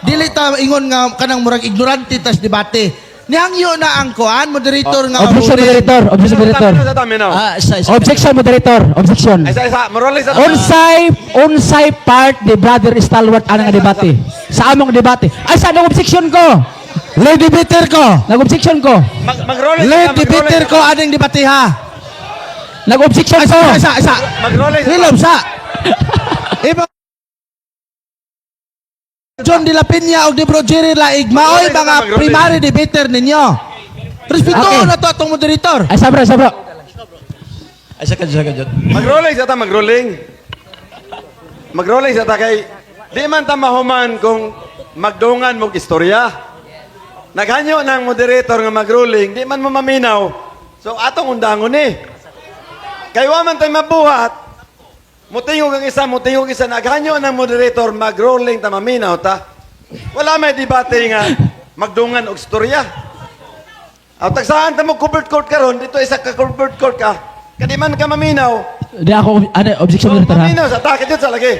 dili ta ingon nga kanang murag ignorante tas debate. Nihangyo na ang kuan moderator nga Objection, maruling. moderator. Objection, moderator. Minaw sa ta, minaw. Ah, isa, isa. Objection, moderator. Objection. Ay sa isa, mag-rolling sa ta. Unsay unsay part ni Brother Stalwart ana nga debate? Sa among debate. Ay sa nag-objection ko. Lead debater ko. Nag-objection ko. Mag-rolling sa Lead ta, mag-rolling debater sa ko ta. aning debate ha. Nag-objection Ay, ko. isa, isa, isa. Mag-rolling sa ta. Hilom sa. Iba John de la Peña og di Bro Jerry Laig maoy mga primary debater ninyo. Respeto na to atong moderator. Ay sabra sabra. Ay, sa kadyo, sa kadyo. Mag-rolling sa ta, mag-rolling. Mag-rolling sa ta kay di man ta mahuman kung magdungan mog istorya. Naghanyo ng moderator nga mag-rolling, di man mo maminaw. So atong undangon ni. Kay wa man tay mabuhat, mutingog ang isa, mutingog isa, naghanyo ng moderator, mag-rolling ta, maminaw ta. Wala may debate nga magdungan og storya. Aw tagsaan ta mo covered court karon, dito isa ka covered court ka. Kadi man ka maminaw. Di ako, ano, objection, So, moderator ha? maminaw sa ta kadyot sa lagi.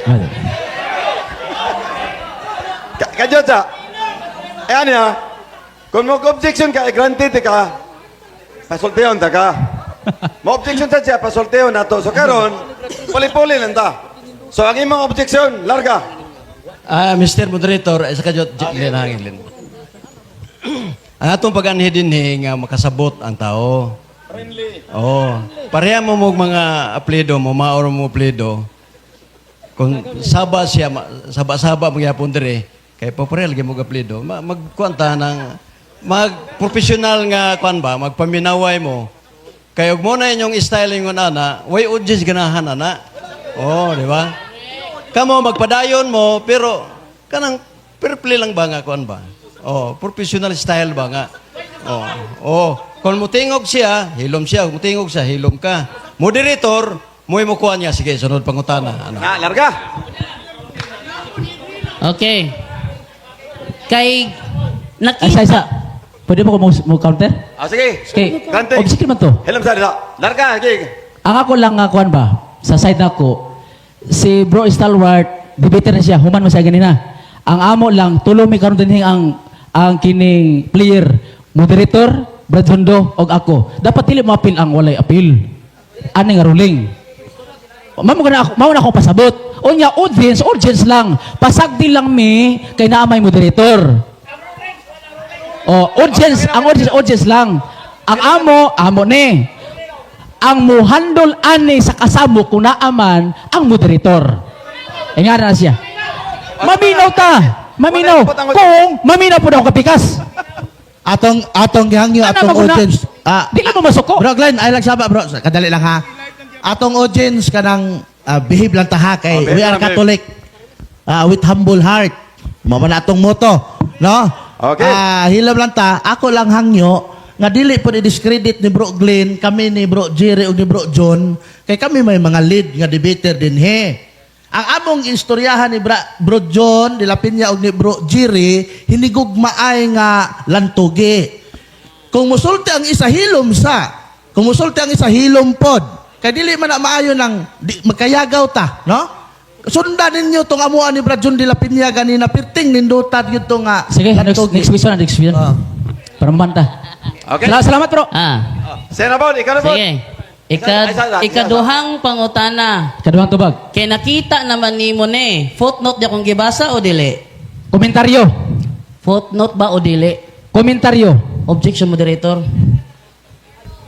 Kadyot sa. Eh ano ya? Kung mo objection ka, eh, granted ka. Pasultihon ta ka. Mo objection sa siya, pasultihon na to. So karon, puli-puli lang ta. So ang imong objection, larga. Ah, Mr. Moderator, isa ka jud Lin hangin Lin. Ang atong pag-anhi dinhi nga makasabot ang tao. Friendly. Oo. Pareha mo mog mga apelyido mo, maoro mo apelyido. Kung saba siya, saba-saba magyapon dire, kay paparel lagi mo apelyido, magkuan ta ng mag-professional nga kuan ba, magpaminaway mo. Kay og mo na inyong styling ngon ana, way audience ganahan ana. Oo, di ba? Kamo magpadayon mo pero kanang fair play lang ba nga kuan ba? Oh, professional style ba nga? Oh, oh, kung mutingog siya, hilom siya, kung mutingog siya, hilom ka. Moderator, mo'y mo kuan niya, sige, sunod pangutana. Ano? Na, larga. Okay. Kay Ay, isa, nakita isa. Pwede mo ko mo counter? Ah, sige. Okay. Granted. Objection man to. Hilom sa dito. Larga, sige. Ang ako lang nga kuan ba, sa side nako, si Bro Stalwart, debater na siya, human mo siya ganina. Ang amo lang, tulo mi karon dinhi ang kining player, moderator, Brad Hondo, og ako. Dapat dili mo appeal ang walay appeal. Ani nga ruling. Mao na ako, mao na ako pasabot. Unya audience, audience lang. Pasagdi lang mi kay naa may moderator. Oh, audience, ang audience, audience lang. Ang amo, amo ni. Ang muhandol ani sa kasamo kung naaman ang moderator. E nga na siya. Maminaw ta. Maminaw. Kung maminaw po daw kapikas. Atong gihangyo Ano atong man na- audience. Ah, Di ka mo masuko. Bro Glenn, ay lang saba bro. Kadali lang ha. Atong audience kanang behave lang ta ha kay Oh, behave we are lang, behave. Catholic. With humble heart. Mao man na atong motto, no? Okay. Ah, hilom lang ta. Ako lang hangyo nga dili po i-discredit ni Bro Glenn, kami ni Bro Jerry ug ni Bro John, kay kami may mga lead nga debater dinhi. Ang among istoryahan ni Bro John de la Peña ug ni Bro Jerry, hinigugmaay nga lantugi. Kung musulti ang isa hilom sa, kung musulti ang isa hilom pod, kay dili man na maayo nang di, magkayagaw ta, no? Sundan ninyo tong amuan ni Brad John de la Peña ganina pirting nindutan gyud to nga Sige, next, lantugi. next question, next question. Ah. Para mamanta. Okay. Salamat, bro. Ah, Sena Bon, ikaw na Bon. sige. Isa, isa, isa. Ikaduhang pangutana. Kaduhang tubag. Kay nakita naman nimo ni, footnote di akong gibasa o dili? Komentaryo. Footnote ba o dili? Komentaryo. Objection, moderator.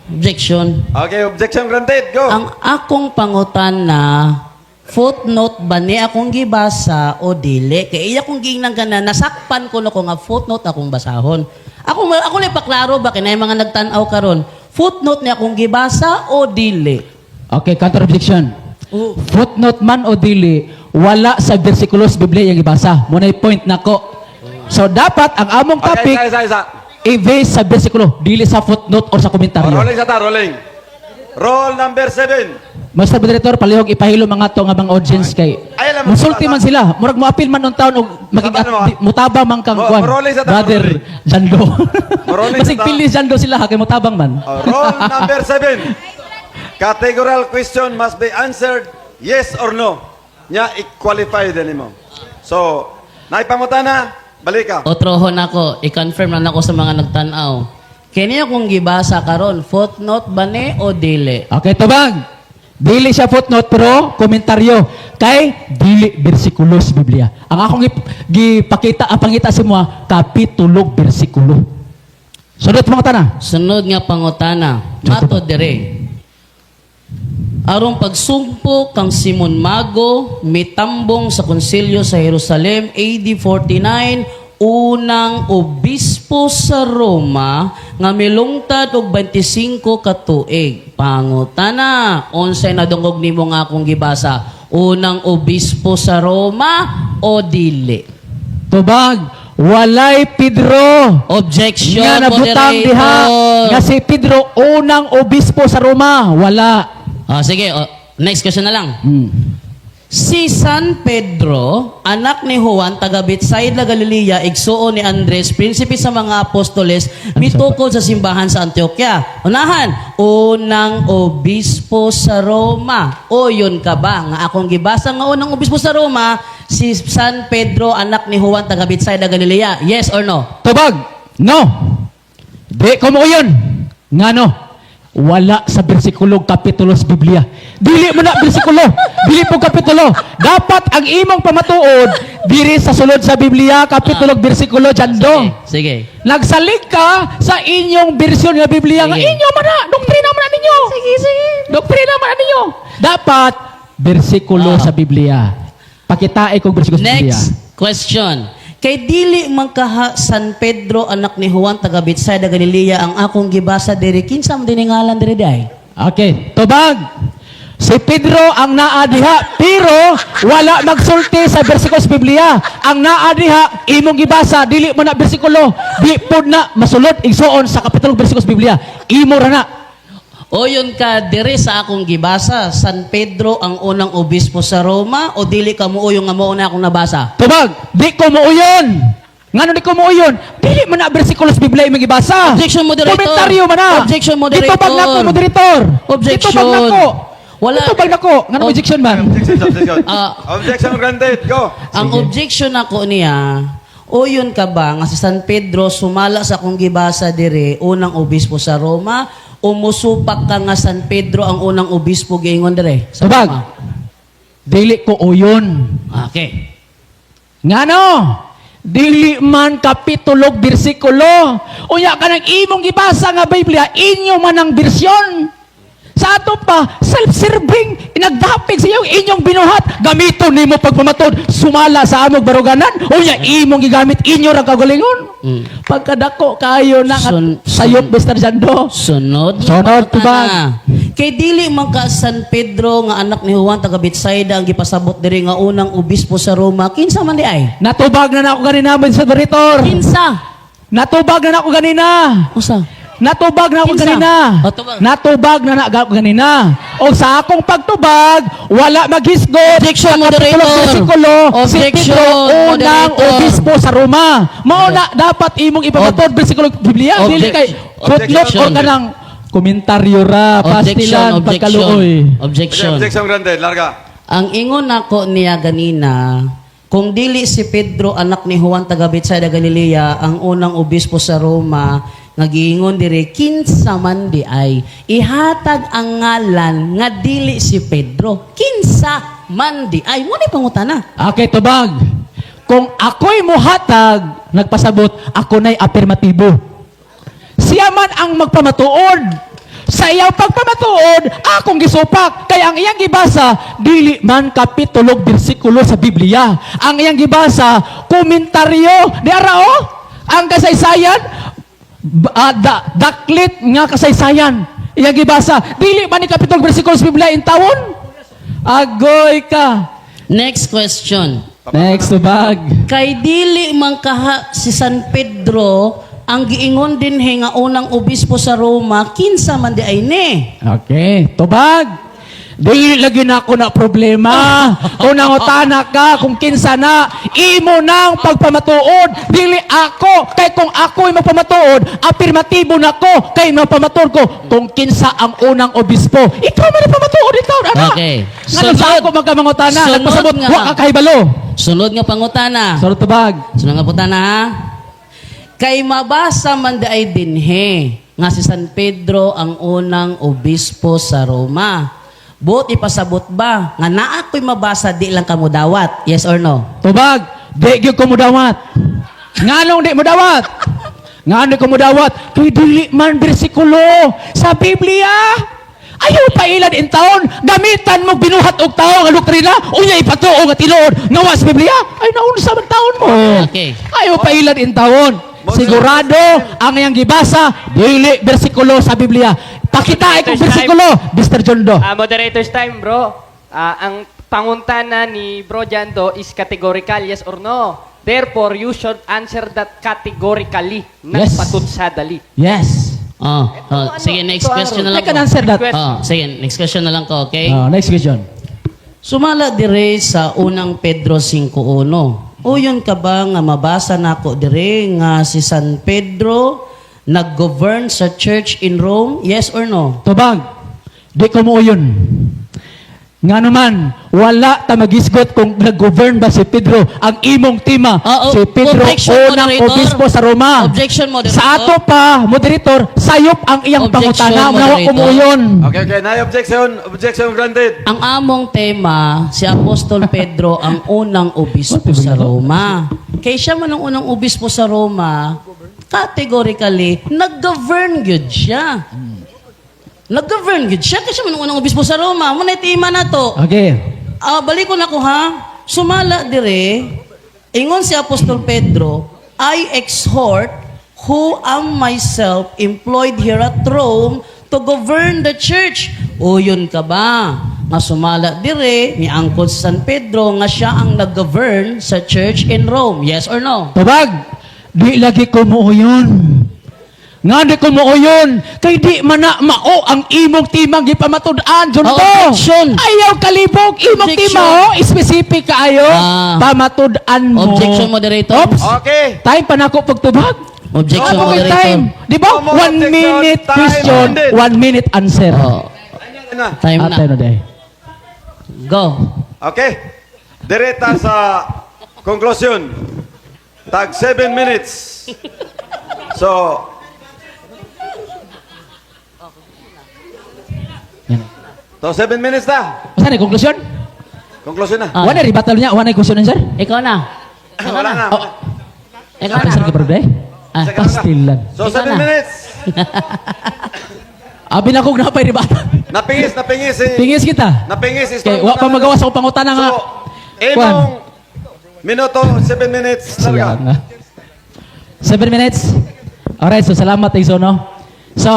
Objection. Okay, objection granted. Go. Ang akong pangutana, footnote ba ni akong gibasa o dili? Kay iya kong giingnan ka na, nasakpan ko no ko nga footnote akong basahon. Ako na ipaklaro ba kinay mga nagtan-aw karon. Footnote ni akong gibasa o dili? Okay, counter objection. Oo. Footnote man o dili, wala sa versikulo sa Biblia yung ibasa. Muna point nako. So dapat ang among Okay, topic isa, isa, isa. i-base sa versikulo, dili sa footnote or sa Oh, komentaryo. rolling sa ta, rolling. Roll number 7. Master Moderator, palihog ipahilo mga to nga mga audience kay Ay, alam mo, musulti man sila, murag moapil man ng taon og magig Tama naman. mutabang man kang kuan. Rolling sa ta, Brother rolling. Jando. Rolling sa Basig ta. pili Jando sila ha, kay mutabang man. Oh, roll number 7. Categorical question must be answered yes or no. Nya i-qualify din mo. So, naipangutana, balik ka. Otrohon ako, i-confirm lang ako sa mga nagtan-aw. Kini akong gibasa karon, footnote ba ni o dili? Okay, tubag. Dili siya footnote pero komentaryo kay dili bersikulo sa Biblia. Ang akong gipakita ang pangita sa mga kapitulo bersikulo. Sunod mga tana. Sunod nga pangutana, mato dire. Aron pagsumpo kang Simon Mago, mitambong sa konsilyo sa Jerusalem AD 49, unang obispo sa Roma nga milungtad og 25 ka tuig. Pangutana, unsay nadungog nimo nga akong gibasa? Unang obispo sa Roma o dili? Tubag, walay Pedro. Objection, Nga nabutang diha moderator. nga si Pedro unang obispo sa Roma, wala. Oh, sige, oh, next question na lang. Si San Pedro, anak ni Juan, taga Bethsaida, Galilea, igsuon ni Andres, prinsipe sa mga apostoles, mitukod sa simbahan sa Antioquia. Unahan, unang obispo sa Roma. O yun ka ba? Nga akong gibasa nga unang obispo sa Roma, si San Pedro, anak ni Juan, taga Bethsaida, Galilea. Yes or no? Tubag. No. Di ko mo yun. Ngano? Wala sa bersikulo kapitulo sa Biblia. Dili mo na bersikulo. Dili po kapitulo. Dapat ang imong pamatuod diri sa sulod sa Biblia kapitulo bersikulo dyan. Sige. Sige. Nagsalig ka sa inyong bersyon nga Biblia nga Sige. inyo man na, doktrina man na ninyo. Sige, sige. Doktrina man na ninyo. Dapat bersikulo sa Biblia. Pakitain kong bersikulo sa Biblia. Next question. Kay dili man kaha San Pedro anak ni Juan taga Bethsaida Galilea ang akong gibasa diri, kinsa man diningalan diri day? Okay, tubag. Si Pedro ang naa diha, pero wala magsulti sa bersikulo sa Biblia. Ang naa diha, imong gibasa, dili mo na bersikulo, di pud na masulod igsuon sa kapitulo bersikulo sa Biblia. Imo ra na. O yun ka diri sa akong gibasa, San Pedro ang unang obispo sa Roma o dili ka muuyo nga mao na akong nabasa? Tubag, di ko muuyon. Ngano di ko muuyon? Dili man na bersikulo sa Biblia imong gibasa. Objection, moderator. Komentaryo man na. Objection, moderator. Ditubag nako, moderator. Objection. Ditubag nako. Wala. Ditubag nako. Ngano objection man? Objection, objection. Ah. Objection granted. Go. Ang objection nako niya, o yun ka ba nga si San Pedro sumala sa akong gibasa dire unang obispo sa Roma o musupak ka nga San Pedro ang unang obispo giingon dire sa Tubag. Roma? Dili ko uyon. Okay. Ngano? Dili man kapitulog bersikulo. Unya ka ng imong gibasa nga Biblia, inyo man ang bersyon. Sa ato pa, self-serving, inagdapig sa iyong inyong binuhat. Gamiton nimo pagpamatod, sumala sa amog baruganan. Unya imong gigamit inyo ra kagalingon. Pagkadako kayo na sayop Mr. Jando. Sunod. Sunod, tubag. Ana. Kay dili man ka San Pedro nga anak ni Juan taga Bethsaida ang gipasabot diri nga unang obispo sa Roma. Kinsa man di ay? Natubag na na ako ganina, Mr. Moderator. Kinsa? Natubag na na ako ganina. Usa? Natubag na ako Kinsa? ganina. O, tubag. Natubag na na ako ganina. O sa akong pagtubag, wala maghisgot. Objection, Sa kapitulo, moderator. bersikulo, si Objection, Pedro unang moderator. obispo sa Roma. Mao na dapat imong ipamatod bersikulo Biblia. Dili kay footnote Objection. or kanang komentaryo ra, pastilan, pagkaluoy. Objection. Objection granted. Larga. Ang ingon nako niya ganina, kung dili si Pedro anak ni Juan taga Bethsaida Galilea ang unang obispo sa Roma nga giingon diri, kinsa man di ay ihatag ang ngalan nga dili si Pedro, kinsa man di ay? Mo ni pangutana. Okay, tubag. Kung ako'y muhatag, nagpasabot, ako na'y apirmatibo. Siya man ang magpamatuod. Sa iyang pagpamatuod, akong gisupak. Kaya ang iyang gibasa, dili man kapitulog bersikulo sa Biblia. Ang iyang gibasa, komentaryo. Di ara oh, ang kasaysayan, daklit nga kasaysayan. Iyang gibasa, dili man ni kapitulog bersikulo sa Biblia intawon. Agoy ka. Next question. Next tubag. Kay dili man kaha si San Pedro ang giingon dinhi nga unang obispo sa Roma, kinsa man di ay ni? Okay, tubag. Dili lagi na ako na problema. Unang utana ka kung kinsa na, imo nang pagpamatuod. Dili ako kay kung ako'y magpamatuod, apirmatibo na ko kay mapamatuod ko kung kinsa ang unang obispo. Ikaw man ang pamatuod ikaw ana. Okay. Ngano sa Sunod. ako magkamangutana, Sunod nagpasabot nga. wa ka kahibalo. Sunod nga pangutana. Sunod tubag. Sunod nga pangutana ha. Kay mabasa man di ay dinhi nga si San Pedro ang unang obispo sa Roma. Buot ipasabot ba nga naa ko'y mabasa di lang kamo dawat? Yes or no? Tubag, di gyud ko mudawat. Nganong di mudawat? Nganong di ko mudawat? Kay dili man bersikulo sa Biblia. Ayaw pa ilan in taon, gamitan mo binuhat og tao nga doktrina, unya ipatuo nga tinuod nga wa sa Biblia. Ay naunsa man taon mo. Okay. Ayaw pa ilan in taon. Sigurado ang iyang gibasa dili bersikulo sa Biblia. Pakita kung bersikulo, Mr. Jondo. Ah, moderator's time, bro. Ah, ang panguntana ni Bro Jando is categorical, yes or no. Therefore, you should answer that categorically, not Yes. patutsadali. Yes. Oh, oh, sige, next ito ang question na lang I can ko. answer that. Oh, sige, next question na lang ko, okay? Ah, next question. Sumala dire sa Unang Pedro 5.1. Uyon ka ba nga mabasa nako dire nga si San Pedro nag-govern sa church in Rome? Yes or no? Tubag, di ko mo yun. Nga naman, wala ta magisgot kung nag-govern ba si Pedro ang imong tema. Ah, oh, Si Pedro objection, unang moderator. obispo sa Roma. Objection, moderator. Sa ato pa, moderator, sayop ang iyang Objection, pangutana. Nawa moderator. kumuyon. Okay. Na objection. Objection granted. Ang among tema, si Apostol Pedro ang unang obispo sa Roma. Kay siya man ang unang obispo sa Roma, categorically, nag-govern gyud siya. Nag-govern gyud siya kay siya man ang unang obispo sa Roma. Mo na tema na to. Okay. Ah, balik ko na ko ha. Sumala dire, ingon si Apostol Pedro, "I exhort who am myself employed here at Rome to govern the church." Uyon ka ba? Nga sumala dire, ni angkod sa San Pedro, nga siya ang nag-govern sa church in Rome. Yes or no? Tubag, di lagi ko yun. Nga di ko yun. Kay di man na mao ang imong timang gipamatud-an. Junto. Oh, objection. Ayaw kalibog. Imong Objection. tima, oh. Specific kaayo. Ah. Pamatud-an mo. Objection, moderator. Oops. Okay. Time pa nako pagtubag. Objection, Ano moderator. time? Di ba? No more One objection. minute Time question, ended. 1 minute answer. Oh, Na. time Ah, na. time na day. Go. Okay. Direta sa conclusion. Tag 7 minutes. So, Yan. to 7 minutes na. Saan na konklusyon? Conclusion na. Ah. Wala rebuttal niya, wala question answer? Ikaw na. Ikaw Wala na. Oh, Ikaw na. sir, bro, day. Ah, Second na. Pastilan. So, Ikaw 7 na. minutes. Abi na kong napay rebuttal. Napingis si... Tingis kita. Napingis si Okay, wa pa magawa sa pangutana nga. So, imong minuto, 7 minutes. Sila Larga. nga. 7 minutes. Alright, so salamat Iso, no? So,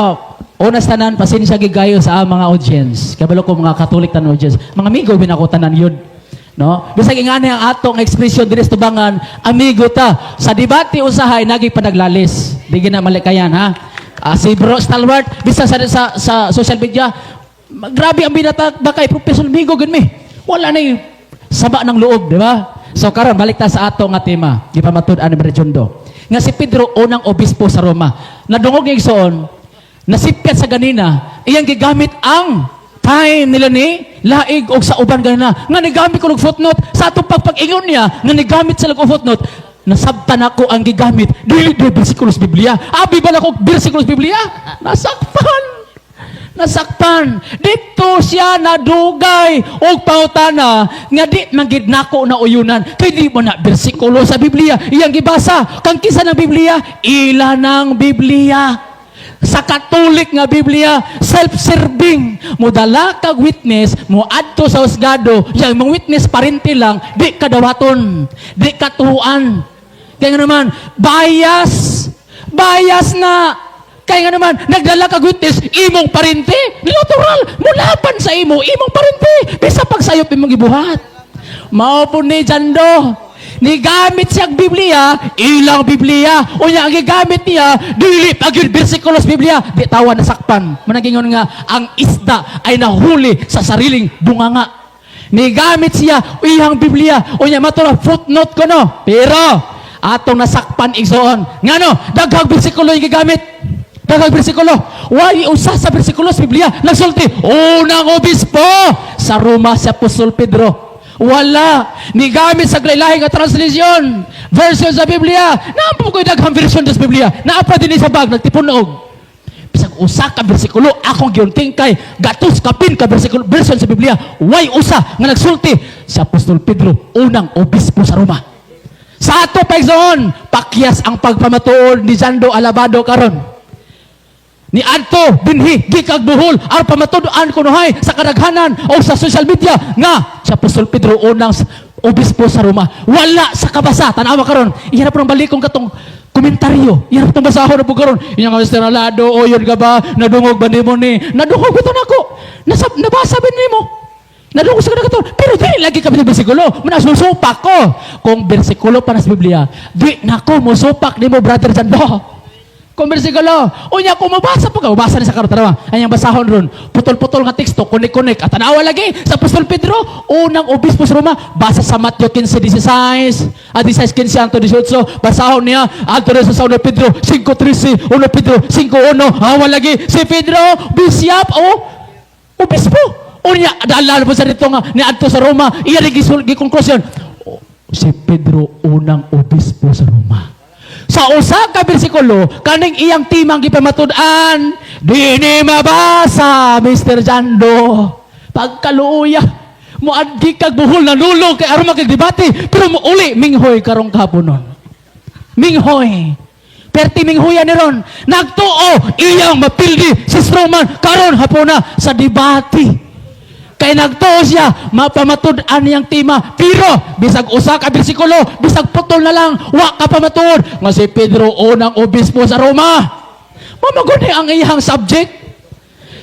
una sa tanan, pasensya gid kayo sa among mga audience. Kabalo ko mga Katolik tanan audience. Mga amigo binako tanan yun. No? Bisag ingani ang atong ekspresyon diri sa tubangan, amigo ta. Sa debate usahay nagi panaglalis. Di gina malikayan ha. Ah, si Bro Stalwart bisan sa social media, grabe ang binata bakay Professor Migo gud mi. Wala na yung saba ng loob, di ba? So karon balik ta sa ato nga tema, gipamatud-an ni Brother Jundo. Nga si Pedro unang obispo sa Roma. Nadungog niya igsoon, nasipyat sa ganina, iyang gigamit ang time nila ni Laig og sa uban ganina. Nga nigamit ko og footnote sa atong pagpag-ingon niya, nga nigamit sila og footnote, nasabtan ako ang gigamit dili di bersikulo sa Biblia. Abi ba na ko bersikulo sa Biblia? Nasakpan. Nasakpan. Dito siya nadugay og pangutana nga di man gid nako na uyunan kay di mo na bersikulo sa Biblia. Iyang gibasa kang kinsa ng Biblia? Ila ng Biblia. Sa Katolik nga Biblia, self-serving. Modala kag witness, mo adto sa husgado, yang mong witness parente lang, di kadawaton, di katuan. Kaya nga naman, bias. Bias na. Kaya nga naman, nagdala kag witness, imong parente, literal, mulaban sa imo, imong parente, bisa pagsayop imong gibuhat. Mao po ni Jando, nigamit siyang Biblia, ilang Biblia, unya ang gigamit niya, dili pa gyud bersikulo sa Biblia, di tawa nasakpan. Managingon nga, ang isda ay nahuli sa sariling bunganga. Nigamit siya iyang Biblia, unya matura footnote ko no. Pero atong nasakpan igsoon. Ngano, daghang bersikulo yung gigamit. Daghang bersikulo. Why usa sa bersikulo sa Biblia nagsulti, unang obispo sa Roma si Apostol Pedro. Wala. Nigamit sa lahi nga translation. Version sa Biblia. Naa po ko'y daghang version sa Biblia. Naa pa din sa bag, nagtipunog. Bisag usa ka bersikulo akong giunting kay gatos kapin ka bersikulo version sa Biblia. Way usa nga nagsulti si Apostol Pedro, unang obispo sa Roma. Sa ato pa igsoon, pakyas ang pagpamatuod ni Jando Alabado karon. Ni adto dinhi gikag Bohol aron pamatud-an kunuhay sa kadaghanan o sa social media nga si Apostol Pedro unang obispo sa Roma. Wala sa kabasa. Tanawa karon. Iya na pong balikong katong komentaryo. Iya na pong basahon na po karon. Iya nga Mr. Alado, o yun ka ba? Nadungog ba nimo ni? Nadungog ba ito nako? Nabasa ba nimo? Nadungog sa kanang katon. Pero di lagi kami sa bersikulo. Manasusupak ko. Kung bersikulo pa na sa Biblia, di nako musupak nimo, Brother Jando. Kung bersikulo, unya kung mabasa po ka, mabasa ni sa karon tanawa. Anyang basahon ron, putol-putol nga teksto, kunik-kunik. At tanawa lagi sa Apostol Pedro, unang obispo sa Roma, basa sa Mateo 15:16, at 16:15 hangtod 18, basahon niya, adto sa 1 Pedro 5:13, 1 Pedro 5:1, awa lagi si Pedro, bishop o obispo. Unya, dala po sa dito nga, niadto sa Roma, iya rin gikonklusyon. Oh, si Pedro unang obispo sa Roma. Sa usa ka bersikulo, kaning iyang timang gipamatud-an, dini mabasa, Mr. Jando. Pagkaluya, muadgi kag buhol na lulo kay aron makigdebate, pero muuli minghoy karong kahaponon. Minghoy. Perti minghoya ni ron. Nagtuo iyang mapildi si Stroman karon hapona sa debate. Kay nagtuo siya, mapamatud-an niyang tema. Pero, bisag usa ka bersikulo, bisag putol na lang, wa ka pamatuod. Nga si Pedro unang obispo sa Roma. Mamaguni ang iyang subject.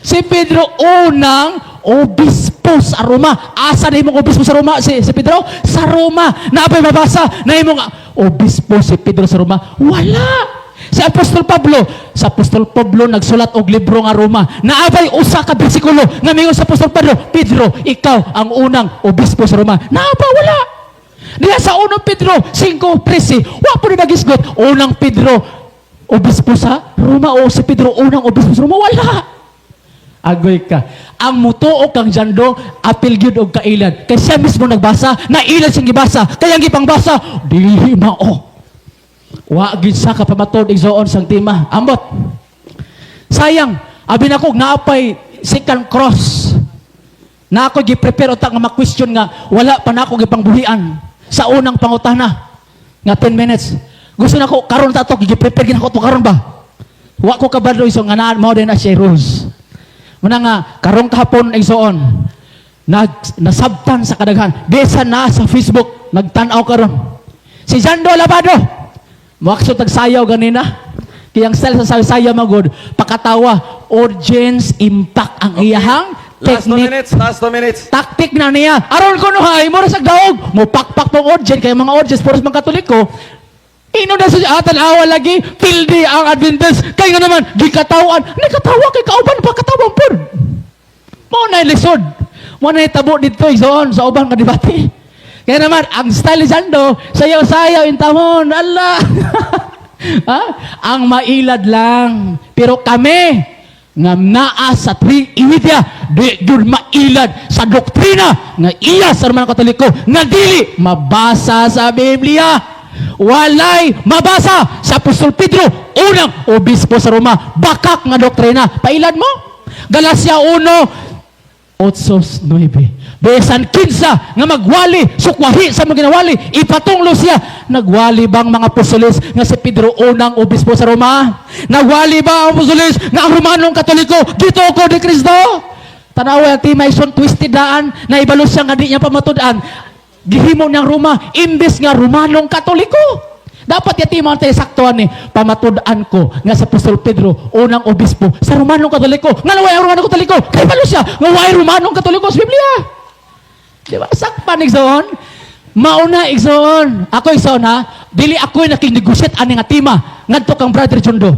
Si Pedro unang obispo sa Roma. Asa na imong obispo sa Roma? Si Pedro? Sa Roma. Naapay mabasa na imong obispo si Pedro sa Roma? Wala. Si Apostol Pablo, sa Apostol Pablo nagsulat og libro nga Roma. Naabay usa ka bersikulo nga mingon sa Apostol Pedro, "Pedro, ikaw ang unang obispo sa Roma." Naaba wala. Diya sa unang Pedro 5:13, wa po ni nagisgot unang Pedro obispo sa Roma o si Pedro unang obispo sa Roma, wala. Agoy ka. Ang mutuo kang Jando, apil gyud og kailad. Kay siya mismo nagbasa, nailad siyang gibasa. Kaya ang gipangbasa, dili mao. Wa gid sa kapamatod igsoon sang tema. Ambot. Sayang, abi nako naapay second cross. Na ako gi-prepare uta nga ma-question nga wala pa nako gipangbuhian sa unang pangutana nga 10 minutes. Gusto nako karon ta to gi-prepare gid nako to karon ba. Wa ko kabalo iso nga naa mao din na siya rules. Muna nga karong kahapon igsoon nag nasabtan sa kadaghan. Bisan na sa Facebook nagtan-aw karon. Si Jando Labado. Muaksod tagsayaw ganina. Kaya ang style sa sayaw magod, pakatawa, audience impact ang iyahang Last 2 technique. Minutes, last 2 minutes. Taktik na niya. Aron ko no hay, mura sa daog. Mo pakpak pong audience, kaya mga audience, puros mga Katoliko. Ino na sa atan awa lagi, pildi ang Adventist. Kaya nga naman, gikatawan. Nakatawa kay kauban pa, katawan po. Mao na lisod. Mao na tabo dito igsoon sa ubang nga debate. Kaya naman, ang style ni Jando, sayaw-sayaw intamon. Allah! Ha? Ang mailad lang. Pero kami, nga naa sa tri media, di gyud mailad sa doktrina nga iya sa Romano Katoliko nga dili mabasa sa Biblia. Walay mabasa sa Apostol Pedro, unang obispo sa Roma. Bakak nga doktrina. Pailad mo? Galacia 1, 8, 9. Besan kinsa nga magwali, sukwahi sa mga ginawali, ipatunglo siya. Nagwali bang mga apostoles nga si Pedro unang obispo sa Roma? Nagwali ba ang apostoles nga ang Romanong Katoliko dito ko ni Kristo? Tanawa ang timay son twisted daan na ibalo siya nga di niya pamatud-an. Gihimo niyang Roma imbes nga Romanong Katoliko. Dapat yati mo tayo saktuan ni pamatud-an ko nga sa Apostol Pedro unang obispo sa Romanong Katoliko. Nga naway ang Romanong Katoliko? Kay balo siya nga way Romanong Katoliko sa Biblia. Di ba? Sakpan igsoon. Mauna igsoon. Ako igsoon ha, dili ako nakinegosyate ani nga tema ngadto kang Brother Jundo.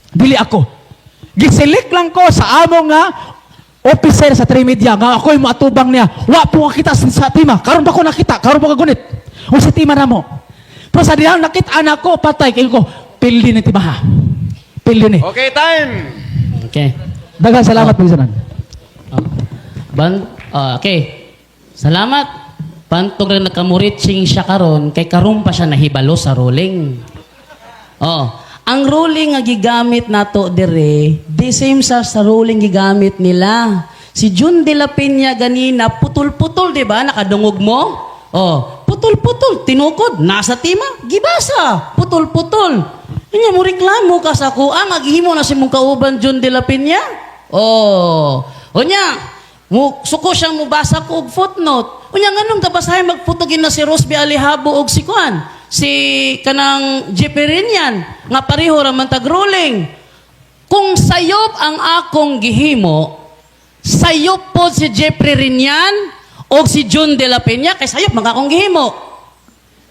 Dili ako. Giselect lang ko sa amo nga officer sa Trimedia nga ako'y moatubang niya. Wa po kita sa tema. Karon ba ko nakita? Karon ba ka gunit? O sa tema na mo. Pero sa dihang nakita na ko, patay kayo ko, pili ni timaha. Pili ni. Okay, time. Okay. Daghang salamat oh. Sanan. Oh. Okay. Salamat. Pantog rin nagkamuritsing siya karon kay karon pa siya nahibalo sa ruling. Oh. Ang ruling nga gigamit nato dire, the same sa ruling gigamit nila. Si Jun de la Peña ganina putol-putol, di ba? Nakadungog mo? Oh, putol-putol, tinukod, nasa tima, gibasa, putol-putol. Inya mo reklamo ka sa kuha, maghimo na si mong kauban Jun de la Peña. Oh, unya, mo suko siyang mubasa ko og footnote. Unya nganong kabasahin magputugin na si Rosby Alihabo og si kuan, si kanang Jeperinian nga pareho ra man tag ruling. Kung sayop ang akong gihimo, sayop po si Jeffrey Rinian o si Jun de la Peña kay sayop man akong gihimo.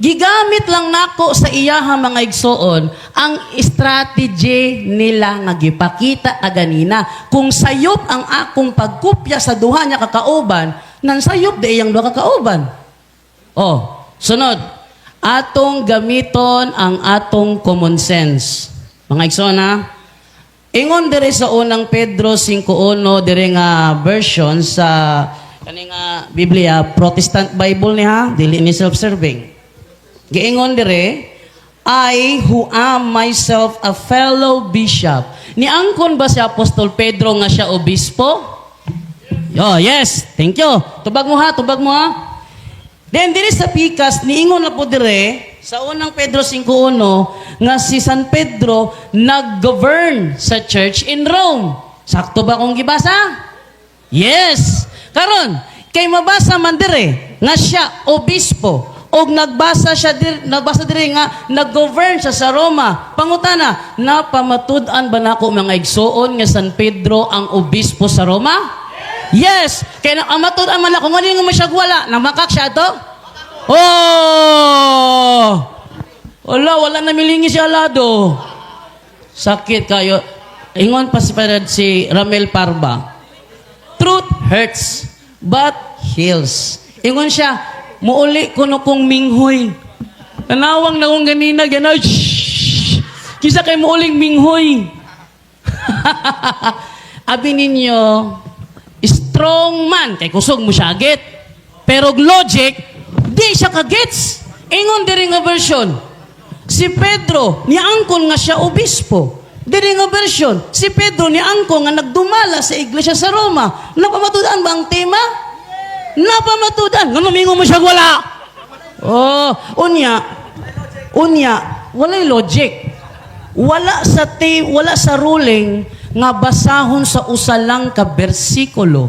Gigamit lang nako sa iyaha, mga igsoon, ang strategy nila nga gipakita kaganina. Kung sayop ang akong pagkupya sa duha niya kakauban, nan sayop di iyang duha kakauban. Oh, sunod. Atong gamiton ang atong common sense. Mga igsoon ha, ingon dire sa Unang Pedro 5.1 dire nga version sa kani nga Biblia, Protestant Bible ni ha, dili ni self-serving. Giingon dire, "I who am myself a fellow bishop." Niangkon ba si Apostol Pedro nga siya obispo? Oh, yes. Thank you. Tubag mo ha, tubag mo ha. Then dire sa pikas niingon na po dire sa Unang Pedro 5.1 nga si San Pedro nag-govern sa church in Rome. Sakto ba kung gibasa? Yes. Karon, kay mabasa man dire nga siya obispo og nagbasa siya dir, nagbasa dire nga nag-govern siya sa Roma. Pangutana, napamatud-an ba nako, mga igsoon, nga San Pedro ang obispo sa Roma? Yes. Kaya na matud-an man ako, ngano nga siya wala, namakak siya ato? Oh! Wala, wala na milingi si Alado. Sakit kayo. Ingon pa si Ramel Parba, "Truth hurts, but heals." Ingon siya, "Muuli kuno kong minghoy." Tanawang na kong ganina, gano'n, shhh! Kisa kay muuling minghoy. Abi ninyo, strong man, kay kusog mo siya agit. Pero logic, di siya kagets. Ingon diri nga version, si Pedro, niangkon nga siya obispo. Diri nga version, si Pedro niangkon nga nagdumala sa iglesia sa Roma. Napamatudan ba ang tema? Napamatudan. Nga mamingo mo siya wala. Oh, unya, unya, walay logic. Wala sa ruling nga basahon sa usa lang ka bersikulo.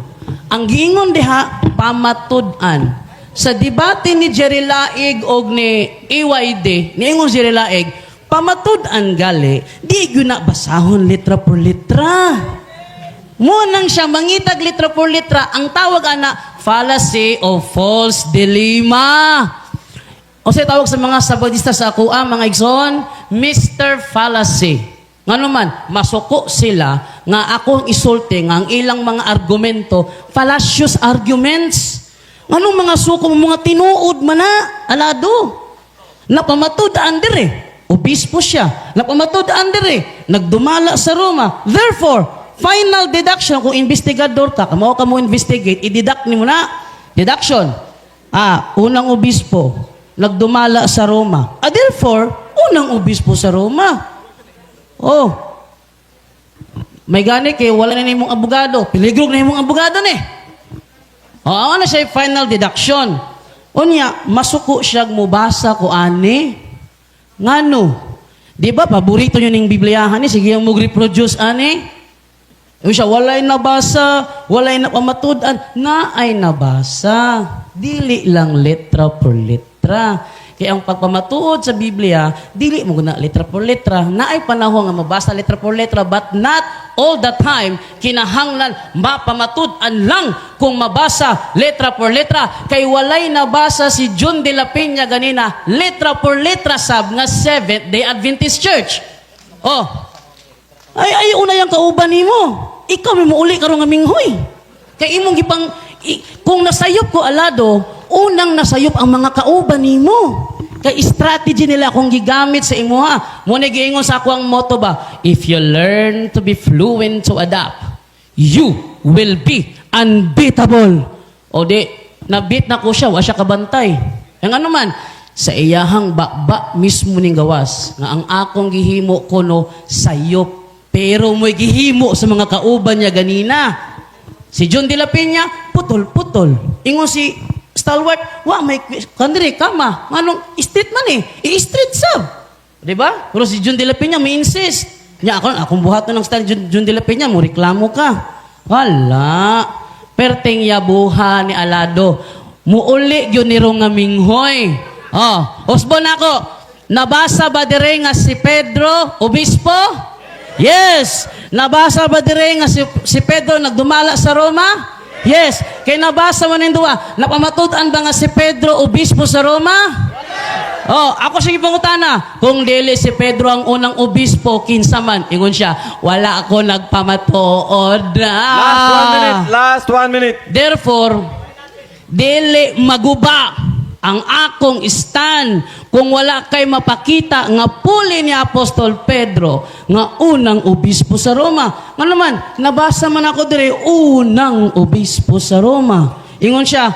Ang giingon diha, pamatud-an. Sa debate ni Jerry Laig og ni EYD, niingon si Jerry Laig, pamatud-an gali, di gyud na basahon letra por letra. Mo nang siya mangitag letra por letra, ang tawag ana, fallacy of false dilemma. O sa tawag sa mga sabadista sa ako, mga igsoon, Mr. Fallacy. Ngano man, masuko sila nga akong isulti nga ang ilang mga argumento, fallacious arguments. Nganong mga suko mo, mga tinuod man na, alado. Napamatud-an dire. Obispo siya. Napamatud-an dire. Nagdumala sa Roma. Therefore, final deduction, kung investigador ka, kamo ka mo investigate, i-deduct ni mo na. Deduction. Ah, unang obispo, nagdumala sa Roma. Ah, therefore, unang obispo sa Roma. Oh. May gani kay wala na nimong abogado. Peligro na nimong abogado ni. Oh, ano siya yung final deduction. Unya, masuko siya mubasa ko ani. Ngano? Di ba, paborito nyo ning Bibliyahan ni, sige yung mag-reproduce ani. Yung siya, walay nabasa, walay napamatud-an, na ay nabasa. Dili lang letra por letra. Kaya ang pagpamatuod sa Biblia, dili mo na letra por letra. Naay panahon nga mabasa letra por letra, but not all the time kinahanglan mapamatud-an lang kung mabasa letra por letra. Kay walay nabasa si John de la Peña ganina, letra por letra sab nga Seventh Day Adventist Church. Oh, ay, ay, una yung kauban nimo. Ikaw may muuli karon nga minghoy. Kay imong gipang kung nasayop ko alado, unang nasayop ang mga kauban nimo. Kay strategy nila kung gigamit sa imuha. Mo na giingon sa ako ang motto ba, "If you learn to be fluent to adapt, you will be unbeatable." O di, na-beat na ko siya, wa siya kabantay. Ang ano man, sa iyahang baba mismo ning gawas, nga ang akong gihimo kuno sayop. Pero mo'y gihimo sa mga kauban niya ganina. Si John de la Peña, putol-putol. Ingon si Stalwart, wa may kandiri kama. Nganong street man eh. I-street sab. Di ba? Pero si John de la Peña may insist. Nya ako akong buhaton ng style John, John de la Peña, mo reklamo ka. Wala. Perting yabuha ni Alado. Muuli gyud ni nga minghoy. Oh, usbon ako. Nabasa ba dire nga si Pedro obispo? Yes. Nabasa ba dire nga si Pedro nagdumala sa Roma? Yes. Kay nabasa mo ning duha. Napamatud-an ba nga si Pedro obispo sa Roma? Oh, ako sige pangutana. Kung dili si Pedro ang unang obispo, kinsa man, ingon siya, wala ako nagpamatuod. Last 1 minute. Last 1 minute. Therefore, dili maguba ang akong stand kung wala kay mapakita nga puli ni Apostol Pedro nga unang obispo sa Roma. Nga naman, nabasa man ako dire unang obispo sa Roma. Ingon siya,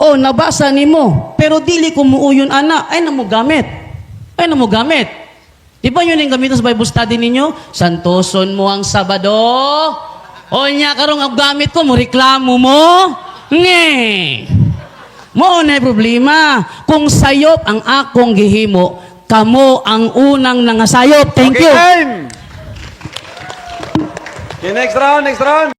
"Oh, nabasa nimo, pero dili ko muuyon ana, ay na mo gamit. Ay na mo gamit." Di ba yun ang gamitin sa Bible study ninyo? Santoson mo ang Sabado. O nya karong ang gamit ko, mo reklamo mo. Nge. Mo na problema. Kung sayop ang akong gihimo, kamo ang unang nangasayop. Thank Okay, you. time. Okay, next round, next round.